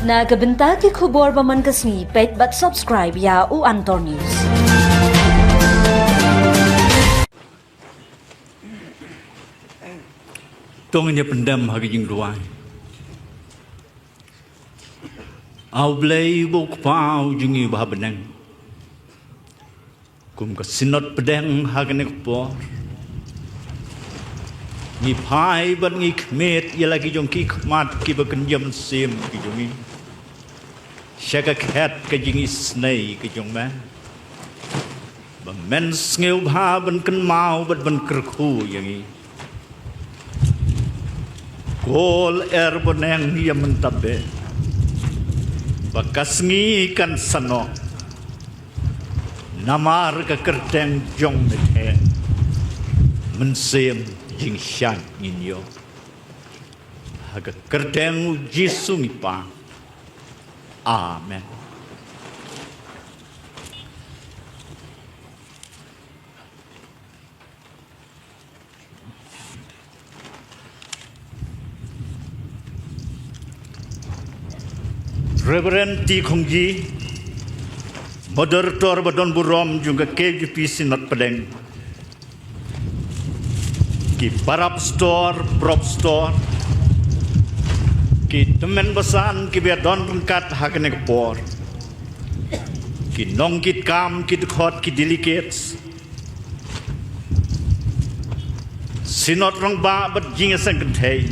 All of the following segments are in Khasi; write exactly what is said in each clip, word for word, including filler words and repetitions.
Na ka bynta ki khubor ba man ka sngi, peit bad subscribe ïa u Antor News. To ngin ïa pyndem ha ka jingduwai. A U Blei uba u Kpa jong ngi uba ha bneng, kum ka Synod Pdeng ha kane ka por, ngi phai bad ngi khmih ïa la ki jong ki khmat kiba kynja mynsiem ki jong ngi sha ka khet ka jingisynei ka jong me, ba men sngewbha ban kynmaw bad ban kyrkhu ïa ngi. Ko lyer bneng, ïa mynta beh ba ka sngi kan sa noh, namar ka kyrteng jong me te, mynsiem jingshad ngin ïoh. Ha ka kyrteng U Jisu ngi pan. Amen. Reverend T Khongji, Moderator ba don burom jong ka K J P Synod Pdeng, ki Para Pastor, Propastor, ki tymmen basan kiba ïadon ryngkat ha kane ka por, ki nongkitkam, ki dkhot, ki delegates, Synod rangbah bad jingïaseng kynthei,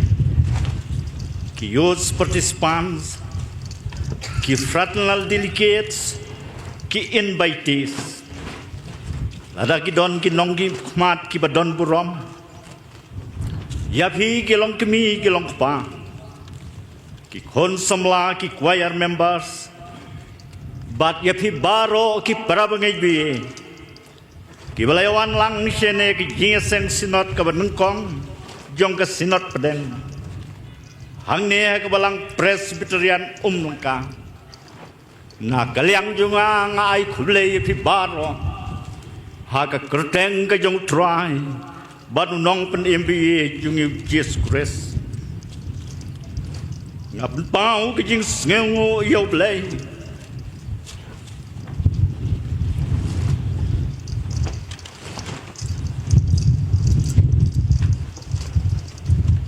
ki youth participants, ki fraternal delegates, ki invitees, lada ki don ki nongkhmat kiba don burom, ïa phi ki longkmie ki longkpa, ki khun samla, ki choir members, bad ïa phi baroh ki para bangeit baieit kiba la ïa wan lang shane ka jingïaseng Synod kaba nyngkong jong ka Synod Pdeng hangne ha ka Balang Presbyterian Umlyngka. Na ka liang jong nga, nga ai khublei ïa phi baroh ha ka kyrteng ka jong U Trai bad U Nongpynim baieit jong ngi U Jisu Khrist. Nga pynpaw ka jingsngewnguh ïa U Blei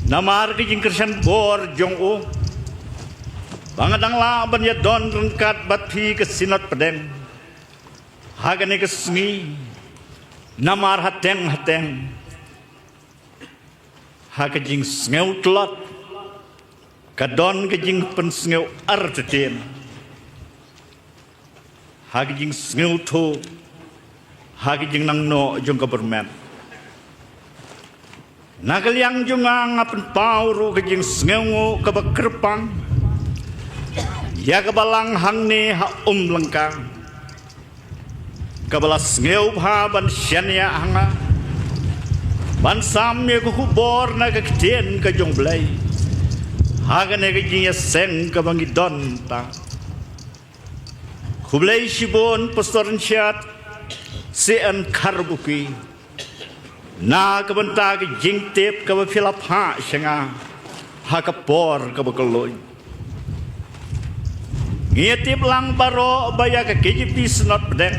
namar ka jingkyrshan bor jong u ba nga dang lah ban ïadon ryngkat bad phi ka Synod Pdeng ha kane ka sngi. Namar hateng hateng, ha ka jingsngew tlot ka don ka jingpynsngew artatien, ha ka jingsngewthuh, ha ka jingnang noh jong ka bor met. Na ka liang jong nga, nga pynpaw ruh ka jingsngewnguh kaba kyrpang ïa ka Balang hangne ha Umlyngka, kaba la sngewbha ban shaniah ha nga ban sam ïa ka khubor na ka ktien ka jong U Blei ha kane ka jingïaseng kaba ngi don mynta. Khublei shibun Pastor Richard C N Kharbuki na ka bynta ka jingtip kaba phi la phah sha nga ha ka por kaba kylluid. Ngi ïa tip lang baroh ba ïa ka K J P Synod Pdeng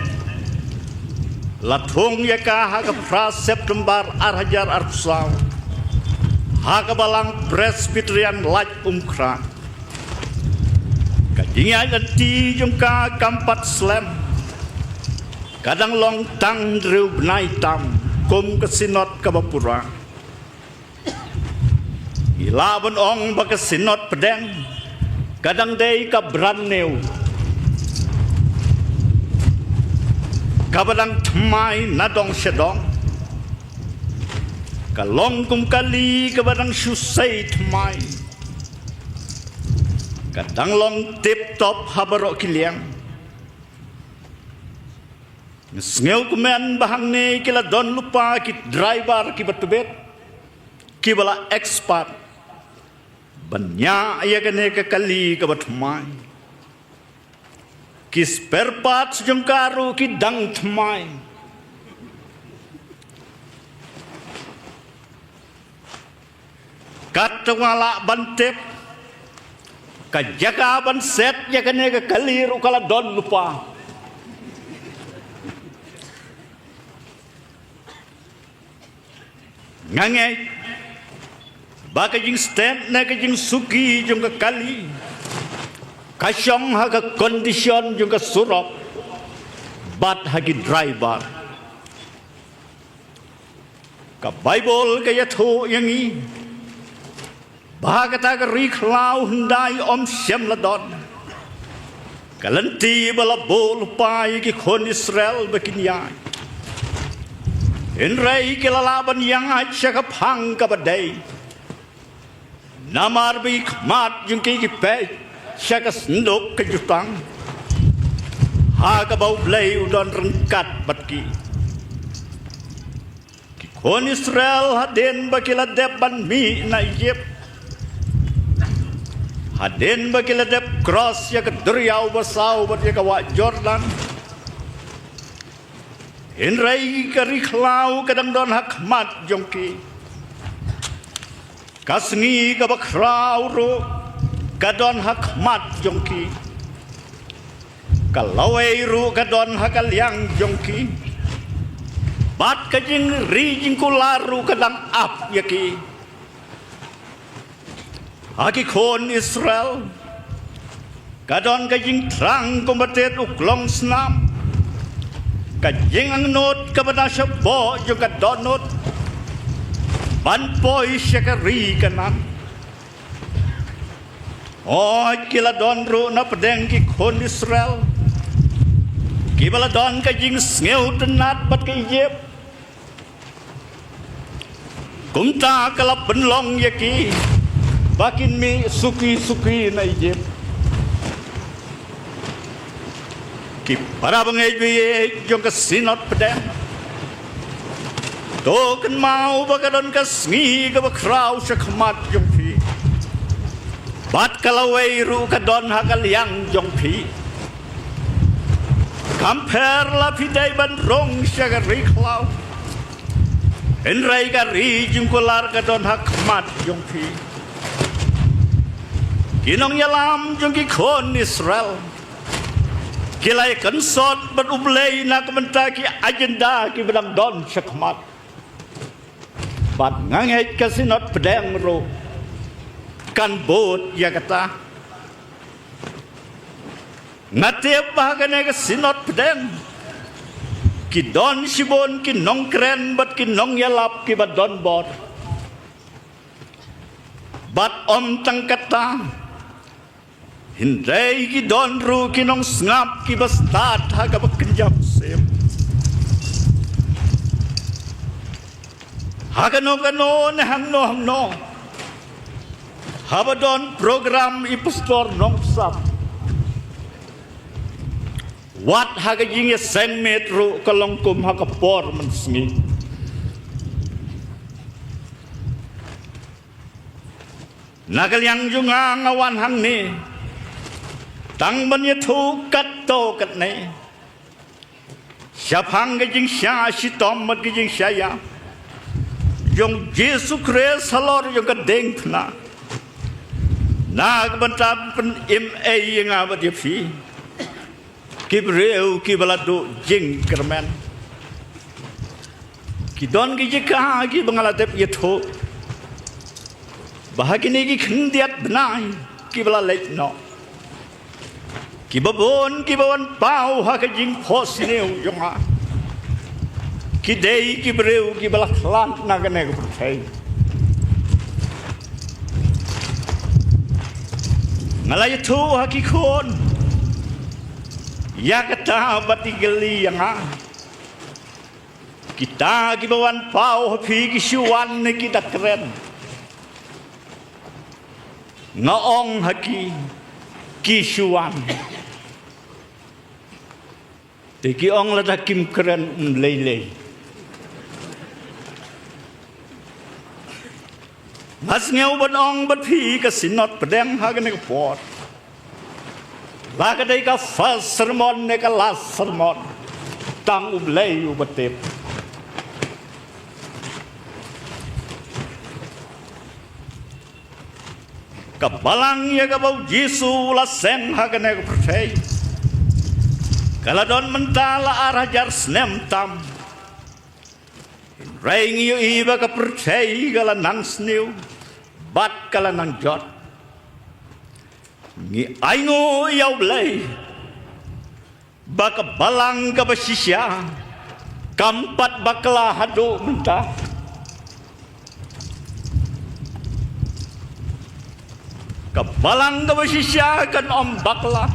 la thung ïa ka ha ka phra September ar hajar arphew saw ha ka Balang Presbyterian Laitumkhrah. Ka jingïaid lynti jong ka kam pat slem, ka dang long tang hynriew bnai tam kum ka Synod kaba pura. Ngi lah ban ong ba ka Synod Pdeng ka dang dei ka brand new, kaba dang thymmai na dong sha dong. Ka long kum kali kaba dang shu sei thymmai. Ka dang long tip top ha baroh ki liang. Nga sngewkmen ba hangne ki la don lypa ki driver kiba tbit, kiba la expert ban ñiah ïa kane ka kali kaba thymmai. Ki spare parts jong ka ruh ki dang thymmai. Katba nga lah ban tip, Ka jaka ban set ïa kane ka kali ruh ka la don lypa. Nga ngeit ba ka jingstet ne ka jingsuki jong ka kali ka shong ha ka condition jong ka surok bad ha ki driver. Ka Baibl ka ïathuh ïa ngi ba kata ka ri khlaw hyndai ym shym la don. Ka lynti ba la buh lypa ïa ki khun Israel ba kin ïaid. Hynrei ki la lah ban ïaid sha ka phang kaba dei. Namar ba ki khmat jong ki ki peit sha ka synduk ka jutang, ha kaba U Blei u don ryngkat bad ki. Ki khun Israel hadien ba ki la dep ban mih na Ijipt, hadien ba ki la dep cross ïa ka duriaw basaw bad ïa ka wah Jordan, hynrei ka ri khlaw ka dang don ha khmat jong ki. Ka sngi kaba khraw ruh ka don ha khmat jong ki. Ka lawei ruh ka don ha ka liang jong ki. Bad ka jingri jingkular ruh ka dang ap ïa ki. Ha ki khun Israel ka don ka jingthrang kumba tied u klong snam, ka jingangnud kaba na shapoh jong ka dohnud ban poi sha ka ri Kanaan. Hooid, ki la don ruh na pdeng ki khun Israel kiba la don ka jingsngewtynnat bad ka Ijipt. Kumta ka la pynlong ïa ki ba kin mih suki suki na Ijipt. Ki para bangeit baieit jong ka Synod Pdeng, to kynmaw ba ka don ka sngi kaba khraw sha khmat jong phi, bad ka lawei ruh ka don ha ka liang jong phi. Kam pher la phi dei ban rung sha ka ri khlaw, hynrei ka ri jingkular ka don ha khmat jong phi. Ki nongïalam jong ki khun Israel ki la ïakynsot bad U Blei na ka bynta ki agenda kiba dang don sha khmat. Bad nga ngeit ka Synod Pdeng ruh kan bud ïa kata. Nga tip ba ha kane ka Synod Pdeng ki don shibun ki nongkren bad ki nongïalap kiba don bor. Bad ym tang kata, hynrei ki don ruh ki nongsngap kiba stad ha kaba kynja mynsiem. Ha kano kano ne hangno hangno, haba don program i Pastor Nongpsap, wat ha ka jingïaseng miet ruh ka long kum ha ka por mynsngi. Na ka liang jong nga, nga wan hangne tang ban ïathuh katto katne shaphang ka jingshah shitom bad ka jingshah ïap jong Jisu Khrist halor jong ka diengphna, na ka bynta ban pynim ei ïa nga bad ïa phi, ki briew kiba la duh jingkyrmen. Ki don ki jaka kiba nga la dep ïathuh ba ha kine ki khyndiat bnai kiba la leit noh, kiba bun kiba wan paw ha ka jingphohsniew jong nga ki dei ki briew kiba la khlad na kane ka pyrthei. Nga la ïathuh ha ki khun ïa kata bad i kylli ïa nga, kita kiba wan paw ha phi ki shu wan ne ki da kren? Nga ong ha ki, ki shu wan. Te ki ong lada kim kren, ym lei lei. Nga sngew ban ong bad phi, ka Synod Pdeng ha kane ka por, la ka dei ka first sermon ne ka last sermon, tang U Blei uba tip. Ka balang ïa kaba u Jisu u la seng ha kane ka pyrthei ka la don mynta la ar hajar snem tam. Hynrei ngi ïohi ba ka pyrthei ka la nang sniew bad ka la nang jot. Ngi ainguh ïa U Blei ba ka balang kaba shisha kam pat bakla haduh mynta. Ka balang kaba shisha kan ym bakla,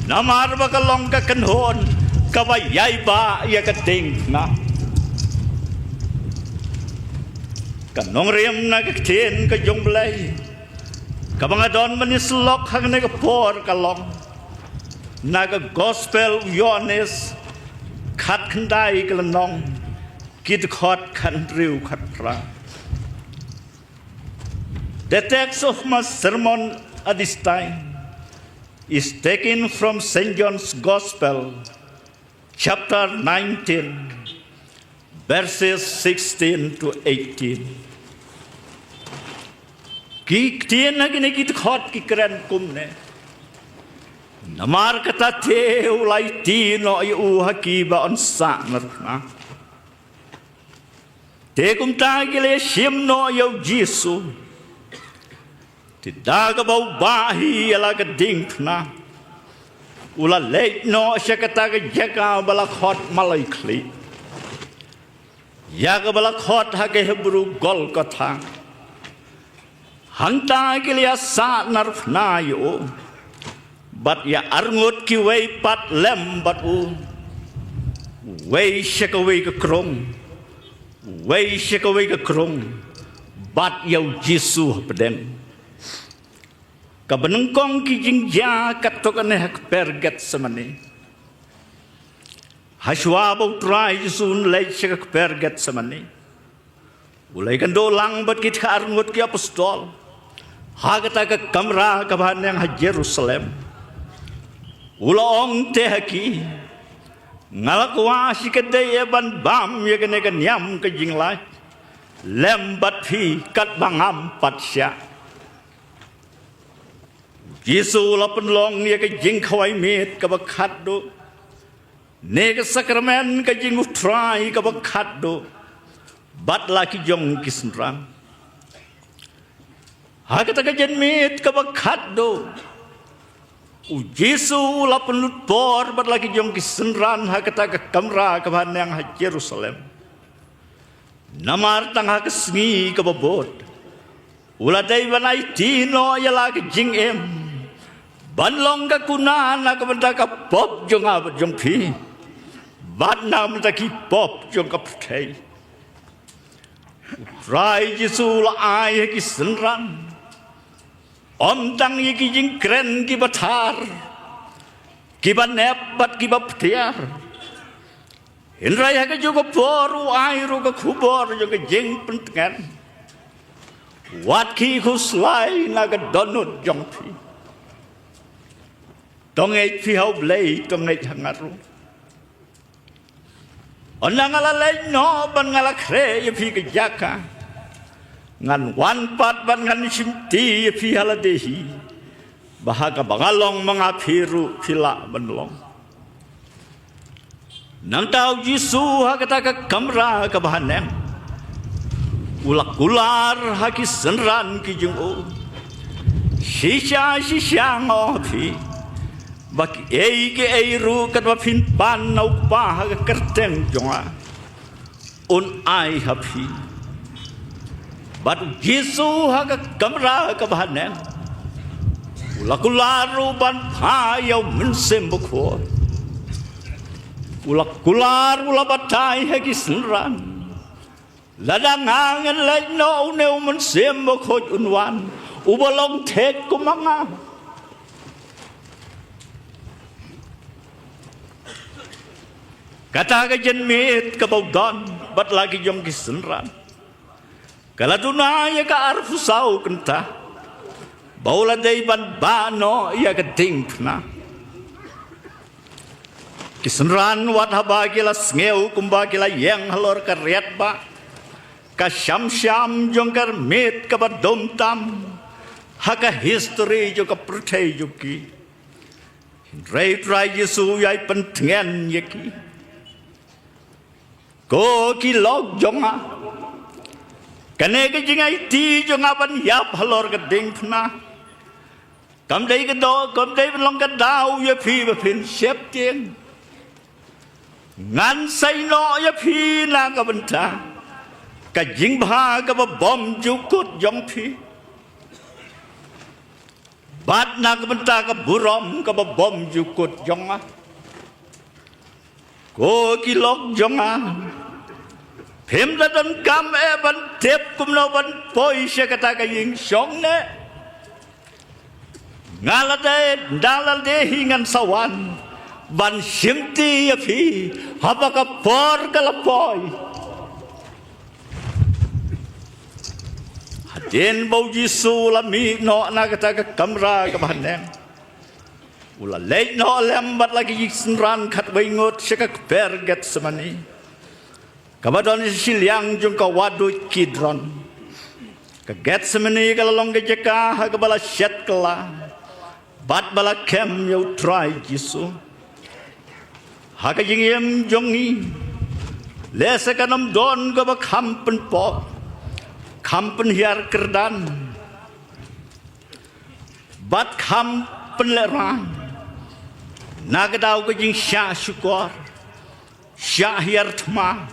namar ba ka long ka kynhun kaba ïai bah ïa ka diengphna. Ka nongrim na ka ktien ka jong U Blei kaba nga don ban ïasyllok ha kane ka por ka long na ka Gospel u Ïoannis khatkhyndai ka lynnong, ki dkhot khathynriew khatphra. The text of my sermon at this time is taken from Saint John's Gospel, chapter nineteen, verses sixteen to eighteen. Ki ktien ha kine ki dkhot ki kren kumne: Namar kata te u la aiti noh ïa u ha ki ba yn sahnarphna. Te kumta ki la ïashim noh ïa u Jisu. Te da kaba u bah hi ïa la ka diengphna, u la leit noh sha kata ka jaka ba la khot Malaikhlieh, ïa kaba la khot ha ka Hebru Golgotha. Hangta ki la ïasahnarphna ïa u bad ïa arngut kiwei pat lem bad u, uwei sha kawei ka krung, uwei sha kawei ka krung, bad ïa u Jisu hapdeng. Kaba nyngkong ki jingjia katto katne ha kper Gethsemane. Hashwa ba u Trai Jisu un leit sha ka kper Gethsemane, u la ïakynduh lang bad ki khatar ngut ki apostol ha kata ka kamra kaba haneng ha Jerusalem. U la ong te ha ki, nga la kwah shikatdei ban bam ïa kane ka niam ka jinglait lem bad phi katba ngam pat shah. Jisu u la pynlong ïa ka jingkhawai miet kaba khatduh, ne ka sakramen ka jingutrai kaba khatduh bad la ki jong ki synran. Ha kata ka janmiet kaba khatduh, u Jisu u la pynlut por bad la ki jong ki synran ha kata ka kamra kaba haneng ha Jerusalem. Namar tang ha ka sngi kaba bud u la dei ban aiti noh ïa la ka jingim ban long ka kuna na ka bynta ka pop jong nga bad jong phi bad na ka bynta ki pop jong ka pyrthei. U Trai Jisu u la ai ha ki synran ym tang ïa ki jingkren kiba thar, kiba nep bad kiba ptiar, hynrei ha kajuh ka por u ai ruh ka khubor jong ka jingpyntngen. Wat khie khuslai na ka dohnud jong phi. To ngeit phi ha U Blei, to ngeit ha nga ruh. Ynda nga la leit noh bad nga la khreh ïa phi ka jaka, ngan wan pat bad ngan shimti ïa phi ha lade hi, ba ha kaba nga long ma nga phi ruh phi lah ban long. Nangta u Jisu ha kata ka kamra kaba haneng u la kular ha ki synran ki jong u, shisha shisha nga ong ha phi, ba kiei kiei ruh katba phin pan na u Kpa ha ka kyrteng jong nga, un ai ha phi. Bad u Jisu ha ka kamra kaba haneng u la kular ruh ban phah ïa u Mynsiem Bakhuid. U la kular, u la batai ha ki synran, lada nga ngan leit noh, une u Mynsiem Bakhuid un wan, uba long thik kum ma nga. Kata ka janmiet kaba u don bad la ki jong ki synran ka la duna ïa ka arphew saw kynta ba u la dei ban bah noh ïa ka diengphna. Ki synran wat haba ki la sngew kumba ki la ïeng halor ka riat ba ka sham sham jong ka miet kaba dum tam, Ha ka history jong ka pyrthei jong ki, hynrei Trai Jisu u ïai pyntngen ïa ki. Ko ki lok jong nga, kane ka jingaiti jong nga ban ïap halor ka diengphna, kam dei ka daw, kam dei ban long ka daw ïa phi ba phin sheptieng. Ngan sei noh ïa phi na ka bynta ka jingbha kaba bymjukut jong phi, bad na ka bynta ka burom kaba bymjukut jong nga. Ko ki lok jong nga, phim da donkam eh ban tip kumno ban poi sha kata ka ïing shong neh. Nga lade, nga lade hi ngan sa wan ban shimti ïa phi haba ka por ka la poi. Hadien ba u Jisu u la mih noh na kata ka kamra kaba haneng, u la leit noh lem bad la ki synran khatwei ngut sha ka kper Gethsemane, kaba don shiliang jong ka wahduid Kidron. Ka Gethsemane ka la long ka jaka ha kaba la shet kylla bad ba la kem ïa u Trai Jisu. Ha ka jingim jong ngi, lehse kan ym don kaba kham pynpop, kham pynhiar kyrdan, bad kham pynlehraiñ na ka daw ka jingshah shukor, shah hiar thma,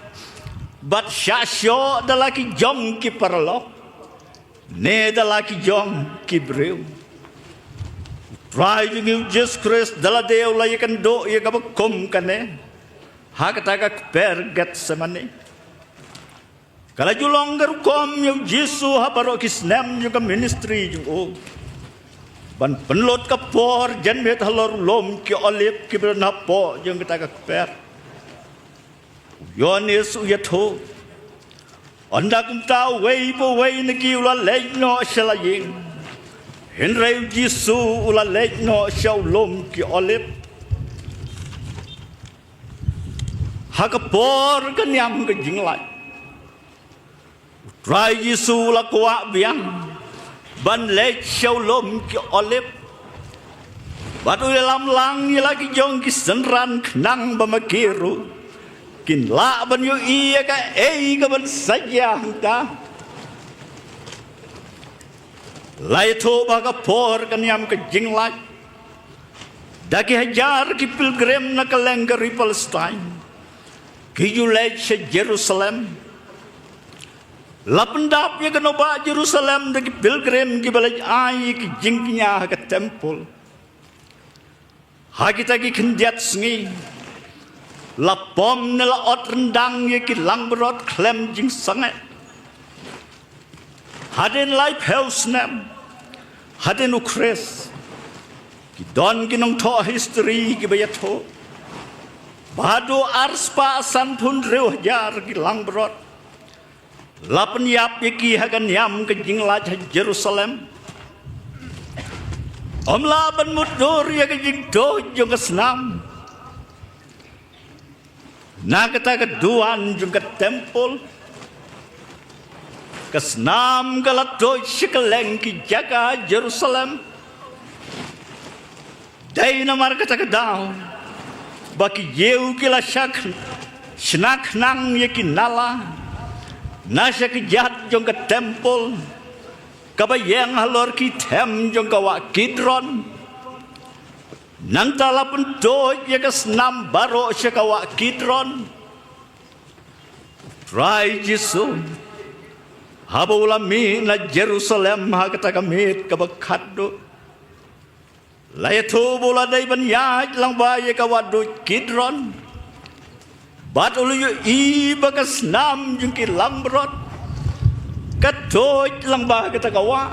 bad shah shoh da la ki jong ki paralok, ne da la ki jong ki briew. Trai jong ngi u Jisu Khrist da lade u la ïakynduh ïa kaba kum kane ha kata ka kper Gethsemane. Ka la ju long ka rukom ïa u Jisu ha baroh ki snem jong ka ministry jong u, ban pynlut ka por janmiet halor u lum ki Olib kiba don hapoh jong kata ka kper. U Ïoannis u ïathuh, ynda kumta uwei pa uwei na ki u la leit noh sha la ïing, hynrei u Jisu u la leit noh sha u lum ki Olib. Ha ka por ka niam ka jinglait, u Trai Jisu u la kwah biang ban leit sha u lum ki Olib, bad u ïalam lang ïa la ki jong ki synran khnang ba ma ki ruh kin lah ban ïohi ïa kaei kaban sa jia hangta. La ïathuh ba ha ka por ka niam ka jinglait, da ki hajar ki pilgrim na kylleng ka ri Palestine ki ju leit sha Jerusalem. La pyndap ïa ka nongbah Jerusalem da ki pilgrim kiba leit ai ïa ki jingkñia ha ka templ. Ha kita ki khyndiat sngi, la pom ne la ot ryndang ïa ki langbrot khlem jingsangeh. Hadien laiphew snem hadien u Khrist, ki don ki nongthoh history kiba ïathuh ba haduh arspah sanphew hynriew hajar ki langbrot la pynïap ïa ki ha ka niam ka jinglait ha Jerusalem. Ym lah ban mutdur ïa ka jingtuid jong ka snam. Na kata ka duwan jong ka templ, ka snam ka la tuid sha kylleng ki jaka Jerusalem. Dei namar kata ka daw ba ki Jiw ki la shna khnang ïa ki nala na sha ki jat jong ka templ kaba ïeng halor ki them jong ka wah Kidron. Nangta la pyntuid ïa ka snam baroh sha ka wah Kidron. Trai Jisu, haba u la mih na Jerusalem ha kata ka miet kaba khatduh, la ïathuh ba u la dei ban ïaid lyngba ïa ka wahduid Kidron. Bad u la ïohi ba ka snam jong ki langbrot ka tuid lyngba kata ka wah.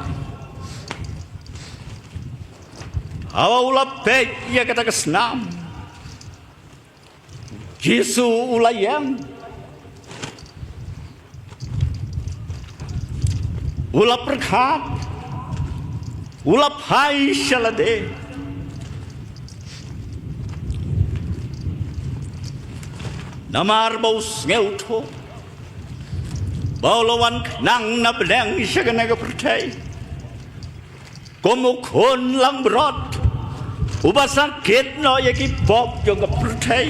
Haba u la peit ïa kata ka snam, Jisu u la ïeng. U la pyrkhat. U la phai sha lade. Namar ba u sngewthuh ba u la wan khnang na bneng sha kane ka pyrthei Kum u khun langbrot uba sangkit noh ïa ki pop jong ka pyrthei.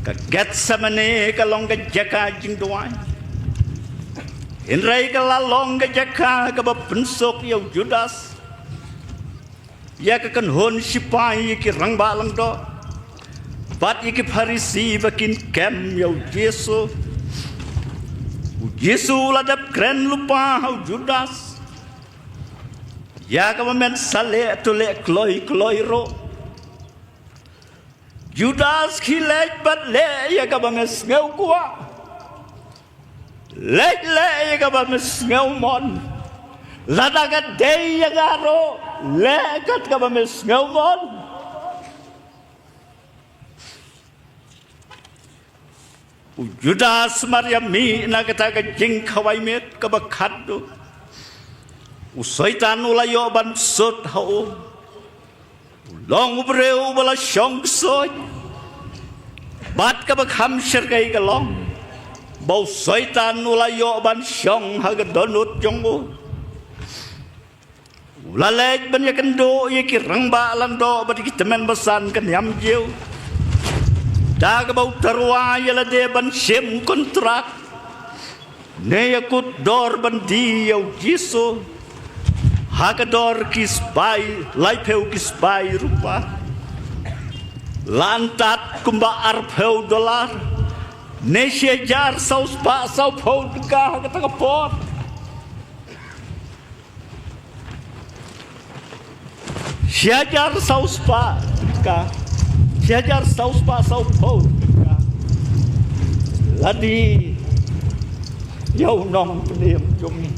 Ka Gethsemane ka long ka jaka jingduwai. Hynrei ka la long ka jaka kaba pynsuk ïa u Judas, ïa ka kynhun shipai, ïa ki rangbah lyngdoh bad ïa ki Pharisi ba kin kem ïa u Jisu. U Jisu u la dep kren lypa ha u Judas, ïa kaba men sa leh to leh kloi kloi ruh. Judas, khie leit bad leh ïa kaba me sngew kwah. Leit leh ïa kaba me sngew mon. Lada ka dei ïa nga ruh, leh kat kaba me sngew mon. U Judas mar ïa mih na kata ka jingkhawai miet kaba khatduh, u Soitan u la ïoh ban sut ha u. U long u briew uba la shong ksuid bad kaba kham shyrkhei ka long ba u Soitan u la ïoh ban shong ha ka dohnud jong u. U la leit ban ïakynduh ïa ki rangbah lyngdoh bad ki tymmen basan ka niam Jiw, da kaba u tyrwa ïa lade ban shim kontrak ne ïa kut dor ban die ïa u Jisu ha ka dor ki spah laiphew ki spah rupa, lane tad kumba arphew dollar ne shi hajar saw spah sawphew tyngka ha kata ka por. Shi hajar saw spah tyngka, shi hajar saw spah sawphew tyngka. Lane ïa u nongpynim jong ngi.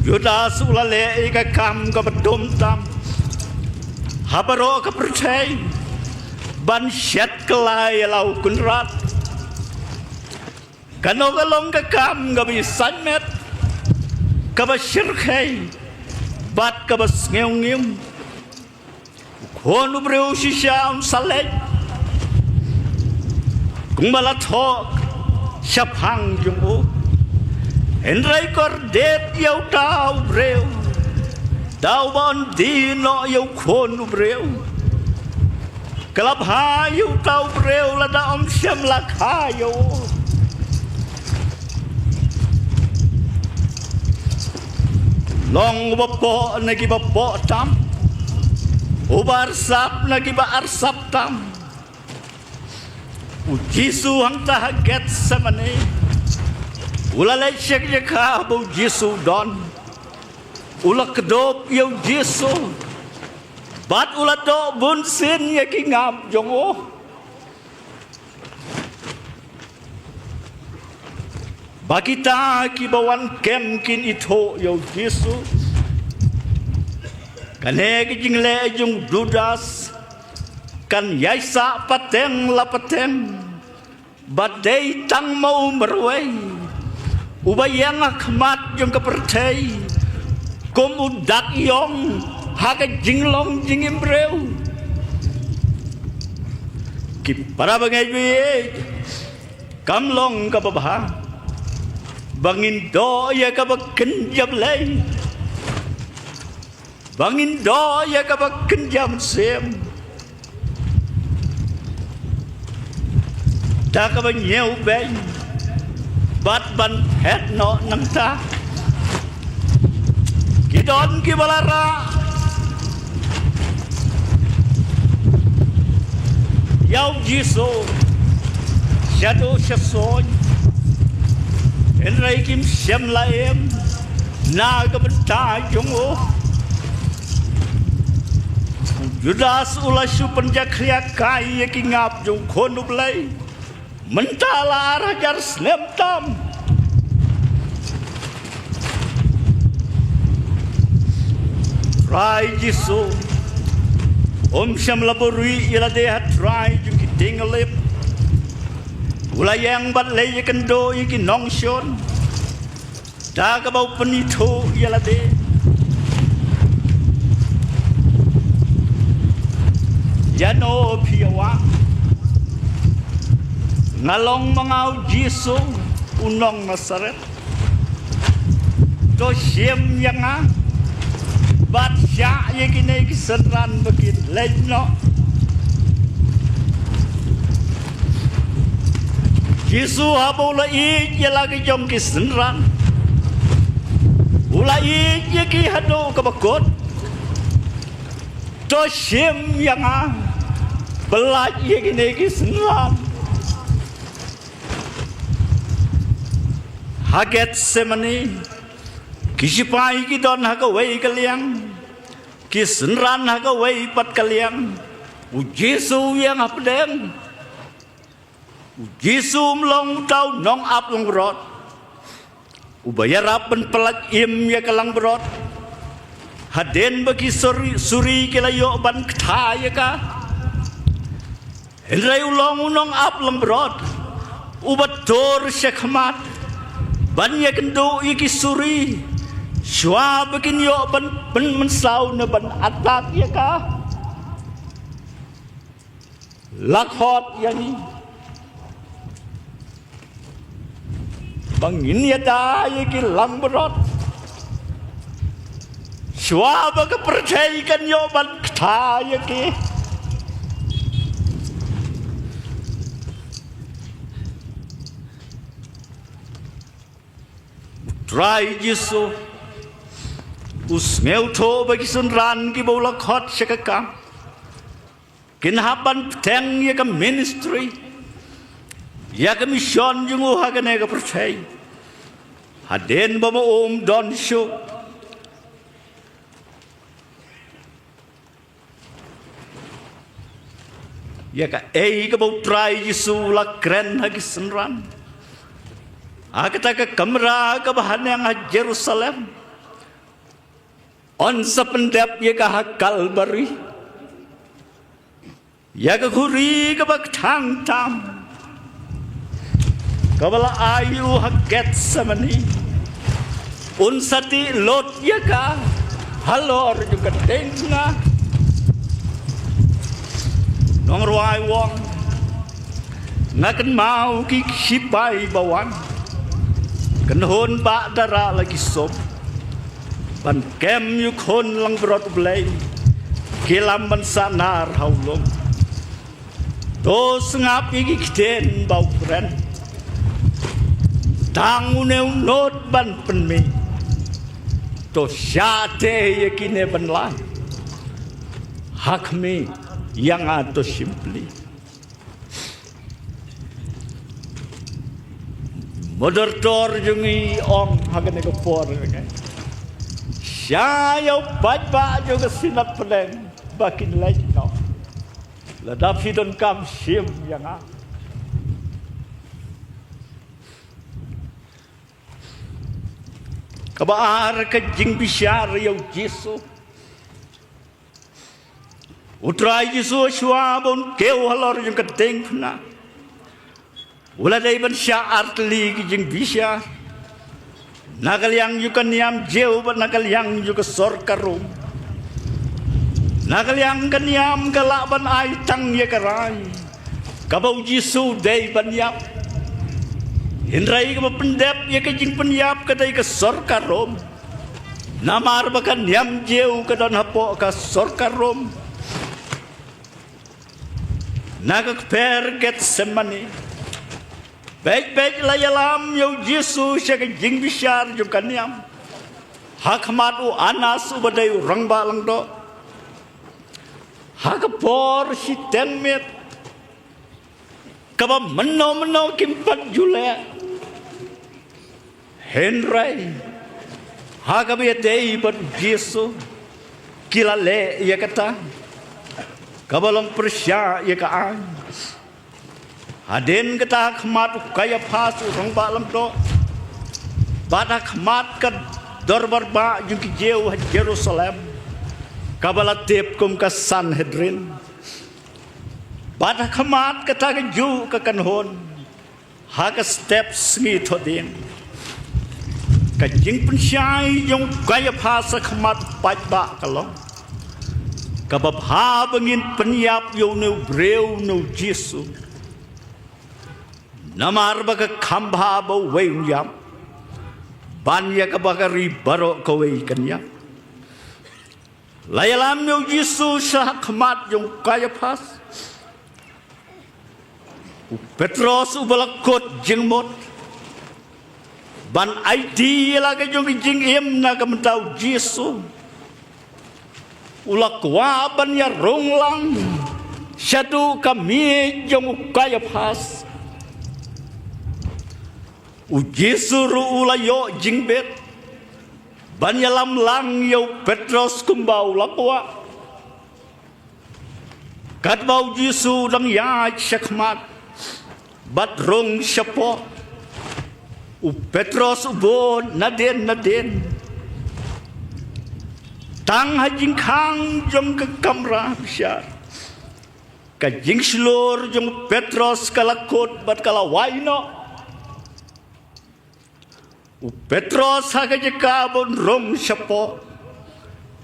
Judas u la leh ïa ka kam kaba dum tam ha baroh ka pyrthei ban shet kylla ïa la u Kynrad. Kano ka long ka kam kaba ïasaitmet, kaba shyrkhei bad kaba sngewngim. U Khun u briew shisha un sa leit kumba la thoh shaphang jong u. Hynrei kordit ïa uta u briew da uba un die noh ïa u Khun u briew. Ka la bha ïa uta u briew lada um shym la kha ïa u. Long uba poh na kiba poh tam, uba arsap na kiba arsap tam. U Jisu hangta ha Gethsemane u la leit sha ka jaka ba u Jisu u don. U la kdup ïa u Jisu bad u la doh bunsien ïa ki ngap jong u. Ba kita kiba wan kem kin ithuh ïa u Jisu. Kane ka jingleh jong u Judas kan ïaisah pateng la pateng. Ba dei tang ma u marwei uba ïeng ha khmat jong ka pyrthei kum u dak ïong ha ka jinglong jingim briew. Ki para bangeit, bangeit, kam long kaba bha ba ngin doh ïa kaba kynja Blei, ba ngin doh ïa kaba kynja mynsiem, da kaba ñiewbeiñ bad ban phet noh nangta. Ki don kiba la rah ïa u Jisu shaduh shasoiñ, hynrei kim shym la im na ka bynta jong u. U Judas u la shu pynjakhlia kai ïa ki ngap jong u Khun u Blei. Mynta la ar hajar snem tam. Trai Jisu um shym la buhrieh ïa lade ha trai jong ki dieng lip. U la ïeng bad leit ïakynduh ïa ki nongshun. Da kaba u pynithuh ïa lade. Ïano phi ïa wah? Nga long ma nga u Jisu u nong Nasaret. To shim ïa nga bad shah ïa kine ki synran ba kin leit noh. Jisu haba u la ïeit ïa la ki jong ki synran, u la ïeit ïa ki haduh kaba kut. To shim ïa nga ba lait ïa kine ki synran. Ha Gethsemane, ki shipai ki don ha kawei ka liang, ki synran ha kawei pat ka liang. U Jisu u ïeng hapdeng. U Jisu um long uta u nongap langbrot uba ïarap ban pyllait im ïa ka langbrot hadien ba ki suri, suri ki la ïoh ban kta ïa ka. Hynrei u long u nongap langbrot uba tur sha khmat ban ïakynduh ïa ki suri shuwa ba kin ïoh ban pynmynsaw ne ban attack ïa ka. La khot ïa ngi ba ngin ïada ïa ki langbrot shuwa ba ka pyrthei kan ïoh ban kta ïa ki. Trai Jisu u sngewthuh ba ki synran kiba u la khot sha ka kam kin hap ban bteng ïa ka ministry, ïa ka mission jong u ha kane ka pyrthei. Hadien ba ma um don shuh ïa kaei kaba u Trai Jisu u la kren ha ki synran ha kata ka kamra kaba haneng ha Jerusalem. Un sa pyndep ïa ka ha Kalbari, ïa ka khuri kaba kthang tam kaba la ai u ha Gethsemane. Un sa tih lut ïa ka halor jong ka diengphna. Nongrwai u ong, nga kynmaw ki shipai ba wan, kynhun ba da rah la ki sum ban kem ïa u Khun langbrot U Blei, ki lam ban sahnarha u lum. To sngap ïa ki ktien ba u kren, tang une u nud ban pynmih. To shah teh ïa kine ban lait, ha khmih ïa nga to shim pli. Moderator jong ngi ong ha kane ka por, shah ïa u paidbah jong ka Synod Pdeng ba kin leit noh. Lada phi donkam shim ïa nga. Kaba ar ka jingbishar ïa u Jisu. U Trai Jisu shuwa ba un kiew halor jong ka diengphna, u la dei ban shah artylli ki jingbishar. Na ka liang jong ka niam Jiw bad na ka liang jong ka sorkar Rom. Na ka liang ka niam ka lah ban ai tang ïa ka rai kaba u Jisu dei ban ïap. Hynrei kaba pyndep ïa ka jingpynïap ka dei ka sorkar Rom. Namar ba ka niam Jiw ka don hapoh ka sorkar Rom. Na ka kper Gethsemane, beit beit la ïalam ïa u Jisu sha ka jingbishar jong ka niam ha khmat u Anas uba dei u rangbah langdoh. Ha ka por shiteng miet kaba mynno mynno kim pat ju leh. Hynrei ha kaba ïadei bad u Jisu ki la leh ïa kata kaba long pyrshah ïa ka aiñ. Hadien kata ha khmat u Kaiaphas u rangbah langdoh bad ha khmat ka dorbar bah jong ki Jiw ha Jerusalem kaba la tip kum ka Sanhedrin. Bad ha khmat kata kajuh ka kynhun ha ka step sngi Thohdieng, ka jingpynshai jong u Kaiaphas ha khmat u paidbah ka long, kaba bha ba ngin pynïap ïa une u briew, une u Jisu. Namar ba ka kham bha ba uwei un ïap, ban ïa kaba ka ri baroh kawei kan ïap. La ïalam ïa u Jisu sha khmat jong u Kaiaphas. U Petros uba la kut jingmut ban aiti ïa la ka jong ka jingim na ka bynta u Jisu, u la kwah ban ïa rung lang shaduh ka miej jong u Kaiaphas. U Jisu ruh u la ïoh jingbit ban ïalam lang ïa u Petros kumba u la kwah. Katba u Jisu u dang ïaid shakhmat bad rung shapoh, u Petros u bun nadien nadien. Tang ha jingkhang jong ka kamra bishar, ka jingshlur jong u Petros ka la kut bad ka la wai noh. U Petros ha ka jaka ba un rung shapoh,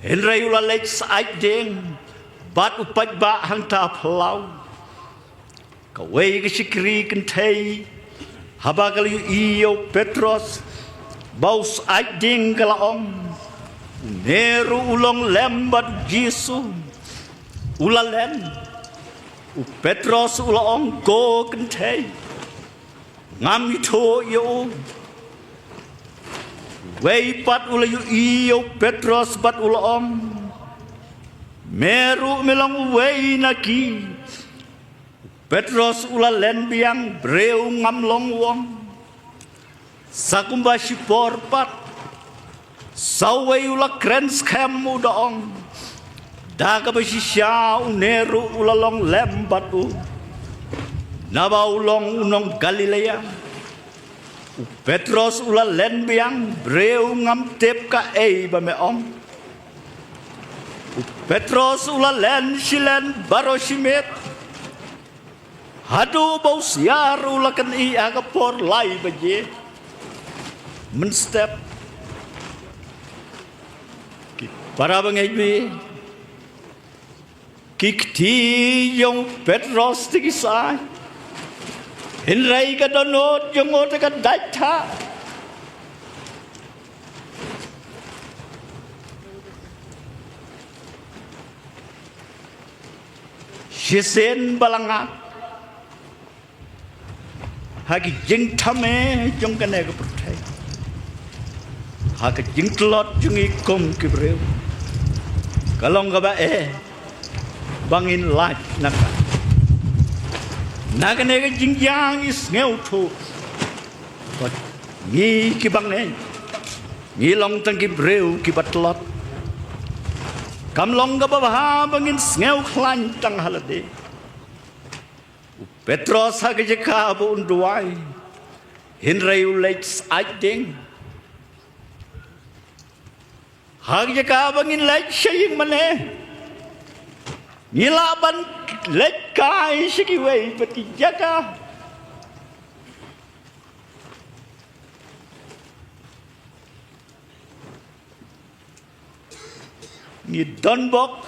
hynrei u la leit syaid dieng bad u paidbah hangta phyllaw. Kawei ka shakri kynthei, haba ka la ïohi ïa u Petros ba u syaid dieng, ka la ong, "Une ruh u long lem bad u Jisu." U la len. U Petros u la ong, "Ko kynthei, ngam ithuh ïa u." Uwei pat u la ïohi ïa u Petros bad u la ong, "Me ruh me long uwei na ki." U Petros u la len biang, "Briew ngam long u ong." Sa kumba shipor pat, sa uwei u la kren skhem, u da ong, "Da kaba shisha une ruh u la long lem bad u, naba u long u nong Galilea." U Petros u la len biang, "Briew ngam tip kaei ba me ong." U Petros u la len shilen baroh shi miet, haduh ba u siar u la kynih ha ka por lai baje mynstep. Ki para bangeit, ki kti jong u Petros te ki sai, hynrei ka dohnud jong u te ka dait thah. Shisien ba la ngat ha ki jingthame jong kane ka pyrthei, ha ka jingtlot jong ngi kum ki briew, ka long kaba eh ba ngin lait na ka, na kane ka jingïaid sngewthuh. Bad ngi ki bangeit, ngi long tang ki briew kiba tlot. Kam long kaba bha ba ngin sngew khlaiñ tang ha lade. U Petros ha ka jaka ba un duwai, hynrei u leit syaid dieng. Ha ka jaka ba ngin leit sha ïing mane, ngi lah ban leit kai sha kiwei pat ki jaka. Ngi don bok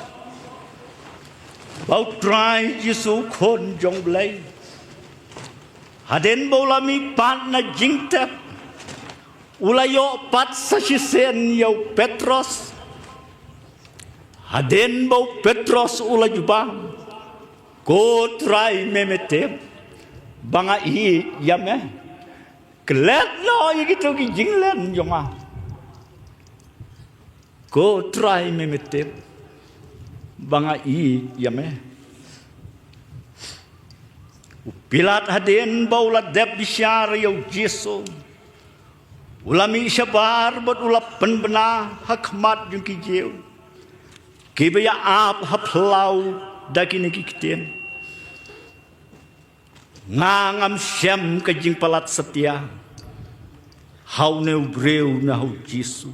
ba u Trai Jisu, u Khun jong u Blei, hadien ba u la mihpat na jingtep, u la ïoh pat sa shisien ïa u Petros. Hadien ba u Petros u la jubab, "Ko Trai, me me tip ba nga ïeit ïa me. Klet noh ïa kito ki jinglen jong nga. Ko Trai, me me tip ba nga ïeit ïa me." U Pilat, hadien ba u la dep bishar ïa u Jisu, u la mih shabar bad u la pynbna ha khmat jong ki Jiw kiba ïa ap ha phyllaw da kine ki ktien, "Nga ngam shem ka jingpalat satia ha une u briew, na ha u Jisu."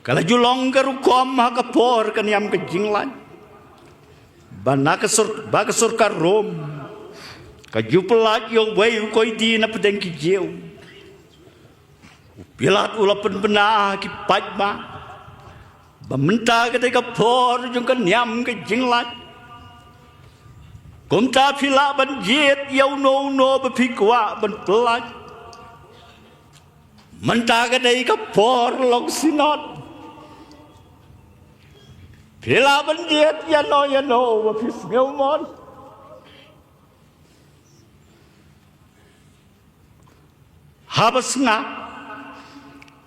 Ka la ju long ka rukom ha ka por ka niam ka jinglait ba na ka sor-, ba ka sorkar Rom ka ju pyllait ïa uwei u koidi na pdeng ki Jiw. U Pilat u la pynbna ha ki paidbah ba mynta ka dei ka por jong ka niam ka jinglait. Kumta phi lah ban jied ïa uno uno ba phi kwah ban pyllait. Mynta ka dei ka por long synod. Phi lah ban jied ïano ïano ba phi sngewmon. Haba sngap,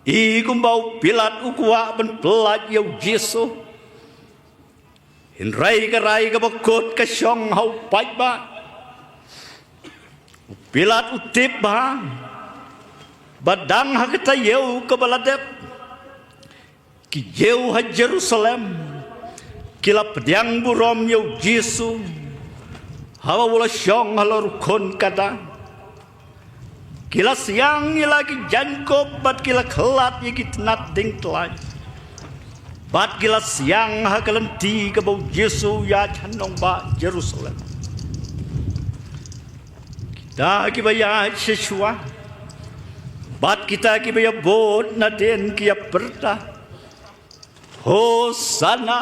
i kumba u Pilat u kwah ban pyllait ïa u Jisu. Hynrei ka rai kaba kut ka shong ha u paidbah. U Pilat u tip bha ba dang ha ka taïew kaba la dep, ki Jiw ha Jerusalem ki la pdiang burom ïa u Jisu haba u la shong halor u khun kata. Ki la siang ïa la ki jaiñkup bad ki la khlad ïa ki tnat diengtlai. Bad ki la siang ha ka lynti kaba u Jisu u ïaid ha nongbah Jerusalem. Kita kiba ïaid sha shuwa bad kita kiba ïabud nadien ki ïapyrta, Hosana!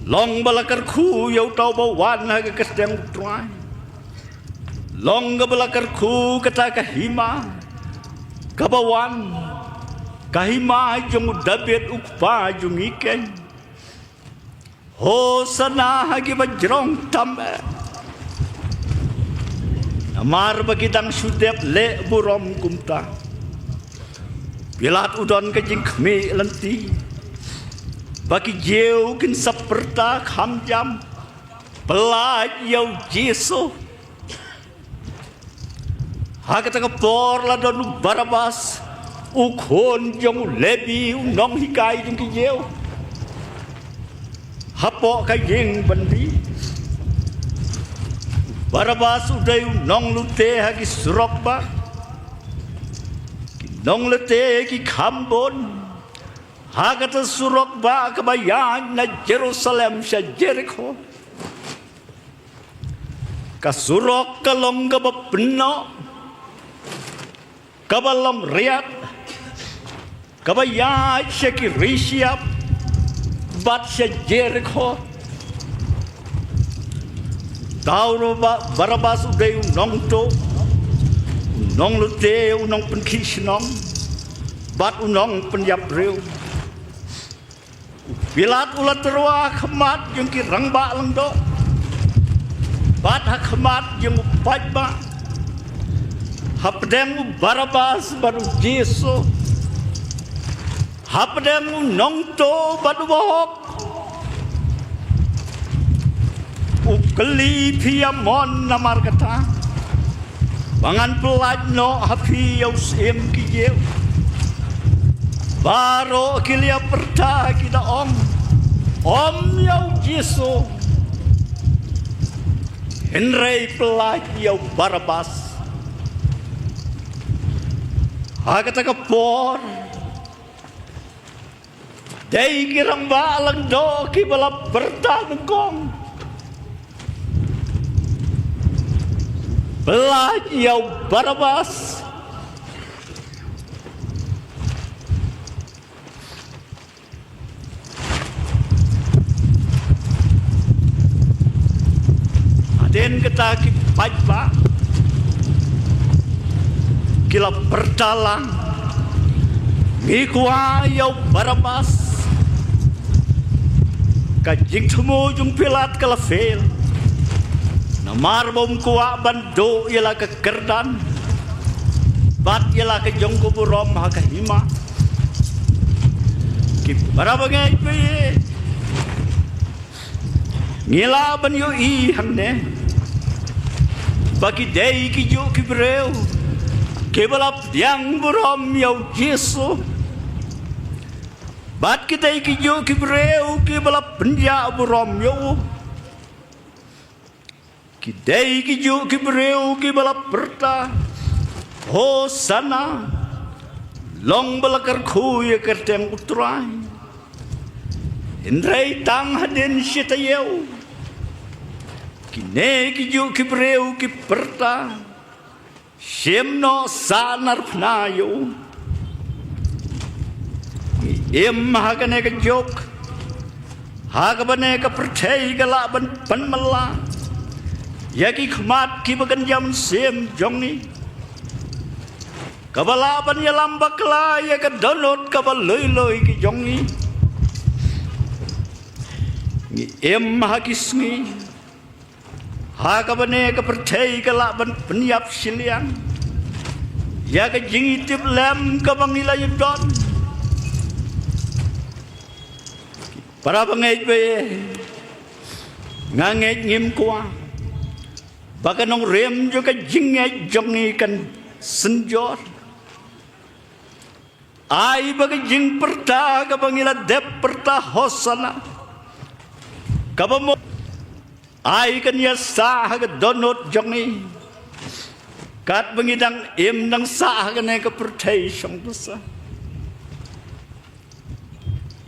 Long ba la kyrkhu ïa uta uba wan ha ka kyrteng u Trai. Long kaba la kyrkhu kata ka hima kaba wan, ka hima jong u Dabid u kpa jong ngi keiñ. Hosana ha kiba jrong tam eh. Namar ba ki dang shu dep leh burom kumta. Pilat u don ka jingkhmih lynti ba ki Jiw kin sa pyrta kham jam, pyllait ïa u Jisu. Ha kata ka por la don u Barabas, u khun jong u Lebi, u nonghikai jong ki Jiw, hapoh ka ïing bynriew. Barabas u dei u nonglute ha ki surok bah. Ki nonglute ki kham bun ha kata surok bah kaba ïaid na Jerusalem sha Jerikho. Ka surok ka long kaba pynnoh, kaba long riat, kaba ïaid sha ki ri shyiap bad sha Jerikho. Uta u Barabas u dei u nongtuh, u nonglute, u nongpynkhih shnong bad u nongpynïap briew. U Pilat u la tyrwa ha khmat jong ki rangbah lyngdoh bad ha khmat jong u paidbah, hapdeng u Barabas bad u Jisu, hapdeng u nongtuh bad u bahok. U kylli, phi ïa mon namar kata ba ngan pyllait noh ha phi ïa u Syiem ki Jiw? Baroh ki la ïa pyrta, ki da ong, ym ïa u Jisu, hynrei pyllait ïa u Barabas. Ha kata ka por, dei ki rangbah lyngdoh kiba la pyrta nyngkong, pyllait ïa u Barabas. Hadien kata ki paidbah ki la pyrta lang, ngi kwah ïa u Barabas. Ka jingthmu jong u Pilat ka la fail, namar ba um kwah ban duh ïa la ka kyrdan bad ïa la ka jong ka burom ha ka hima. Ki para bangeit, ngi lah ban ïohi hangne ba ki dei kijuh ki briew kiba la pdiang burom ïa u Jisu, bad ki dei kijuh ki briew kiba la pynjah burom ïa u. Ki dei kijuh ki briew kiba la pyrta, Hosana, long ba la kyrkhu ïa ka kyrteng u Trai. Hynrei tang hadien shi taïew, kine kijuh ki briew ki pyrta, shim noh, sahnarphna ïa u. Ngi im ha kane ka juk Ha kaba ne ka pyrthei ka lah ban pynmylla ïa ki khmat kiba kynja mynsiem jong ngi, kaba lah ban ïalam bakla ïa ka dohnud kaba lui lui ki jong ngi. Ngi im ha ki sngi ha kaba ne ka pyrthei ka lah ban pynïap shiliang ïa ka jingïatiplem kaba ngi la ïoh don. Para bangeit ba ïeit, nga ngeit ngim kwah ba ka nongrim jong ka jingngeit jong ngi kan synjor. Ai ba ka jingpyrta kaba ngi la dep pyrta Hosana, kaba mo ai kan ïasah ha ka dohnud jong ngi, katba ngi dang im dang sah ha kane ka pyrthei shong basa.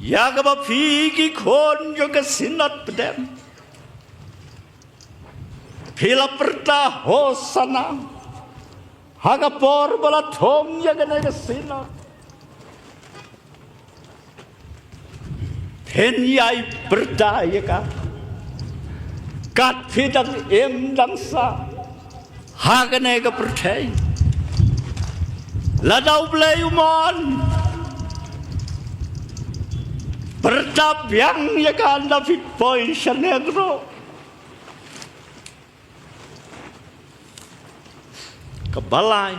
Ïa kaba phi ki khun jong ka Synod pdeng, phi la pyrta Hosana ha ka por ba la thung ïa kane ka Synod. Phin ïai pyrta ïa ka kat phi dang im dang sah ha kane ka pyrthei. Lada U Blei u mon, pyrta biang ïa ka ynda phi poi sha neng ruh. Kaba lai,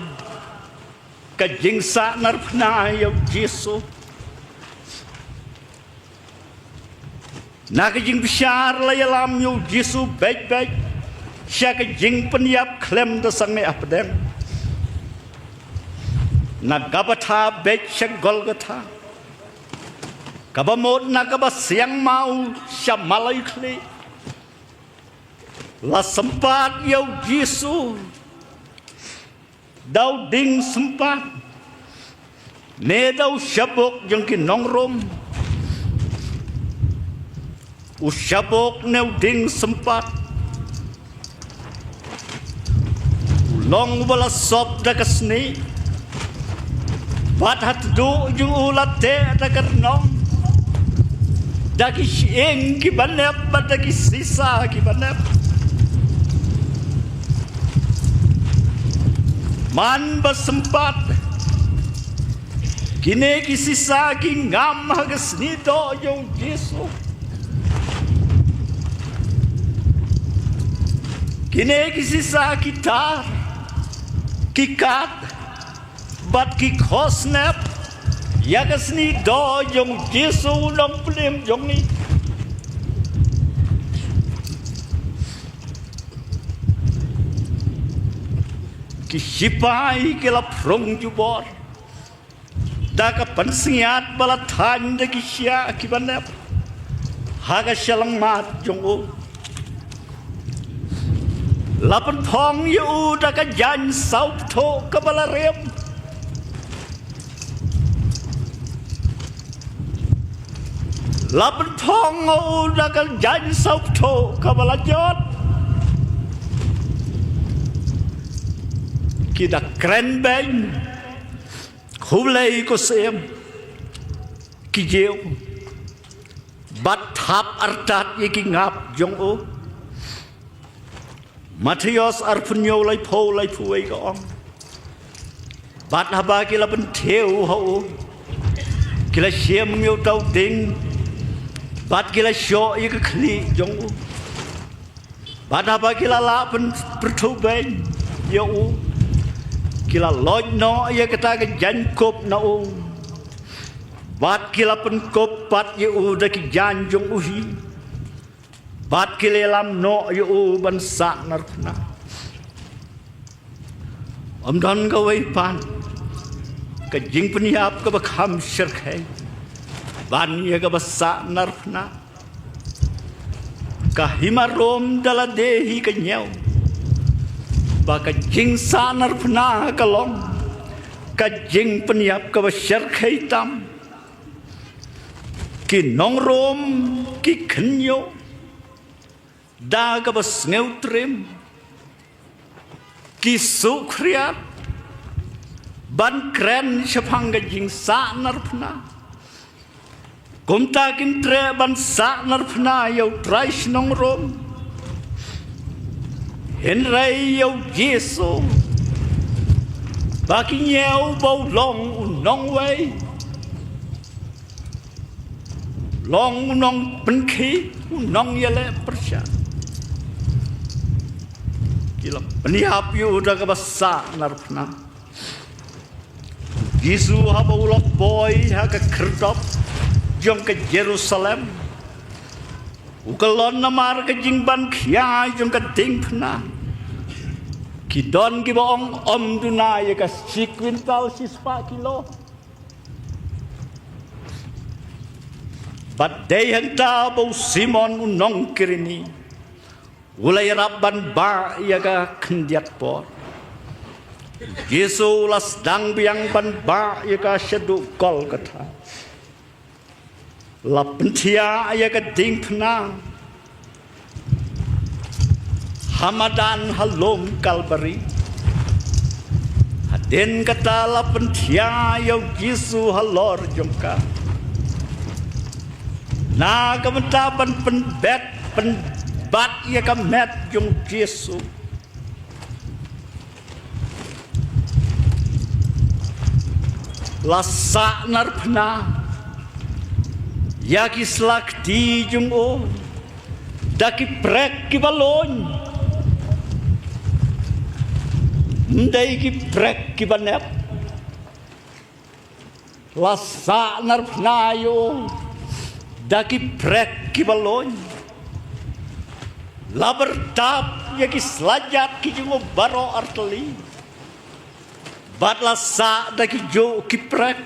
ka jingsahnarphna ïa U Jisu. Na ka jingbishar la ïalam ïa U Jisu beit beit sha ka jingpynïap khlem da sangeh hapdeng. Na Gabatha beit sha Golgotha, kaba mut na kaba siang maw sha malai khlieh, la sympat ïa U Jisu da u dieng sympat, ne da u shabuk jong ki nong Rom. U shabuk ne u dieng sympat, u long uba la sop da ka snieh, bad ha tduh jong u la teh da ka rnong, da ki shyieng kiba nep bad da ki sisa kiba nep. Man ba sympat, kine ki sisa ki ngam ha ka snieh doh jong U Jisu. Kine ki sisa ki tar, ki kad bad ki khosnep ïa ka snieh doh jong U Jisu u nongpynim jong ngi. Ki shipai ki la phrung jubor da ka pansngiat ba la thaiñ da ki shiah kiba nep ha ka shyllangmat jong u. La pynphong ïa u da ka jaiñ sawpthuh kaba la rim. La pynphong ïa u da ka jaiñ sawpthuh kaba la jot. Ki da kren beiñ, khublei ko Syiem, ki jiew, bad thap artat ïa ki ngap jong u. Mathaios arphew hynñiew, laiphew, laiphew wei ka ong: Bad haba ki la pynthiew ha u, ki la shim ïa uta u dieng, bad ki la shoh ïa ka khlieh jong u. Bad haba ki la lah pyn-, pyrthuh beiñ ïa u, ki la loit noh ïa kata ka jaiñkup na u, bad ki la pynkup pat ïa u da ki jaiñ jong u hi. Bad ki la ïalam noh ïa u ban sahnarphna. Ym don kawei pat ka jingpynïap kaba kham shyrkhei ban ïa kaba sahnarphna. Ka hima Rom da lade hi ka ñiew ba ka jingsahnarphna ka long ka jingpynïap kaba shyrkhei tam. Ki nong Rom ki khynñiuh da kaba sngewtriem, ki sukhriat ban kren shaphang ka jingsahnarphna. Kumta kim treh ban sahnarphna ïa u trai shnong Rom, hynrei ïa u Jisu, ba ki ñiew ba u long u nongwei, long u nongpynkhih, u nongïaleh pyrshah. Ki la pynïap ïa u da kaba sahnarphna. Jisu haba u la poi ha ka khyrdop jong ka Jerusalem, u kyllon namar ka jingban khia jong ka diengphna. Ki don kiba ong, ym duna ïa ka shi kwintal shispah kilo. Bad dei hangta ba u Simon u nongkyrni u la ïarap ban bah ïa ka khyndiat por. Jisu u la sdang biang ban bah ïa ka shaduh Golgotha. La pynthiah ïa ka diengphna ha madan ha lum Kalbari. Hadien kata la pynthiah ïa u Jisu halor jong ka, na ka bynta ban pynbet pynbat ïa ka met jong u Jisu. La sahnarphna ïa ki slakti jong u da ki prek kiba lung, ym dei ki prek kiba nep. La sahnarphna ïa u da ki prek kiba lung. La byrtap ïa ki slajat ki jong u baroh artylli, bad la sah da kijuh ki prek.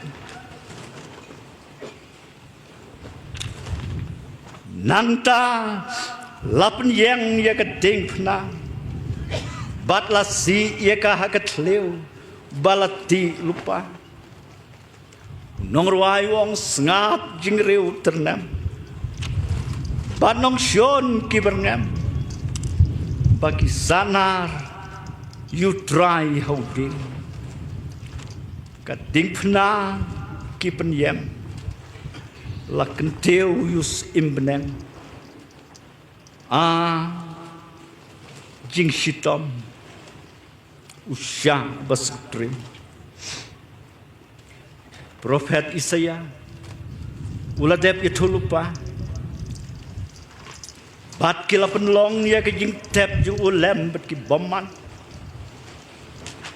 Nangta la pynïeng ïa ka diengphna, bad la sih ïa ka ha ka thliew ba la tih lypa. U nongrwai u ong, sngap jingriew tyrnem, bad nongshun ki byrngem, ba ki sahnar ïa u Trai ha u dieng. Ka diengphna ki pynïeng, la kyntiew ïa u Syiem bneng. A jingshitom, u shah ba sngewtriem. Prophet Isaiah u la dep ïathuh lypa, bad ki la pynlong ïa ka jingtep jong u lem bad ki bymman.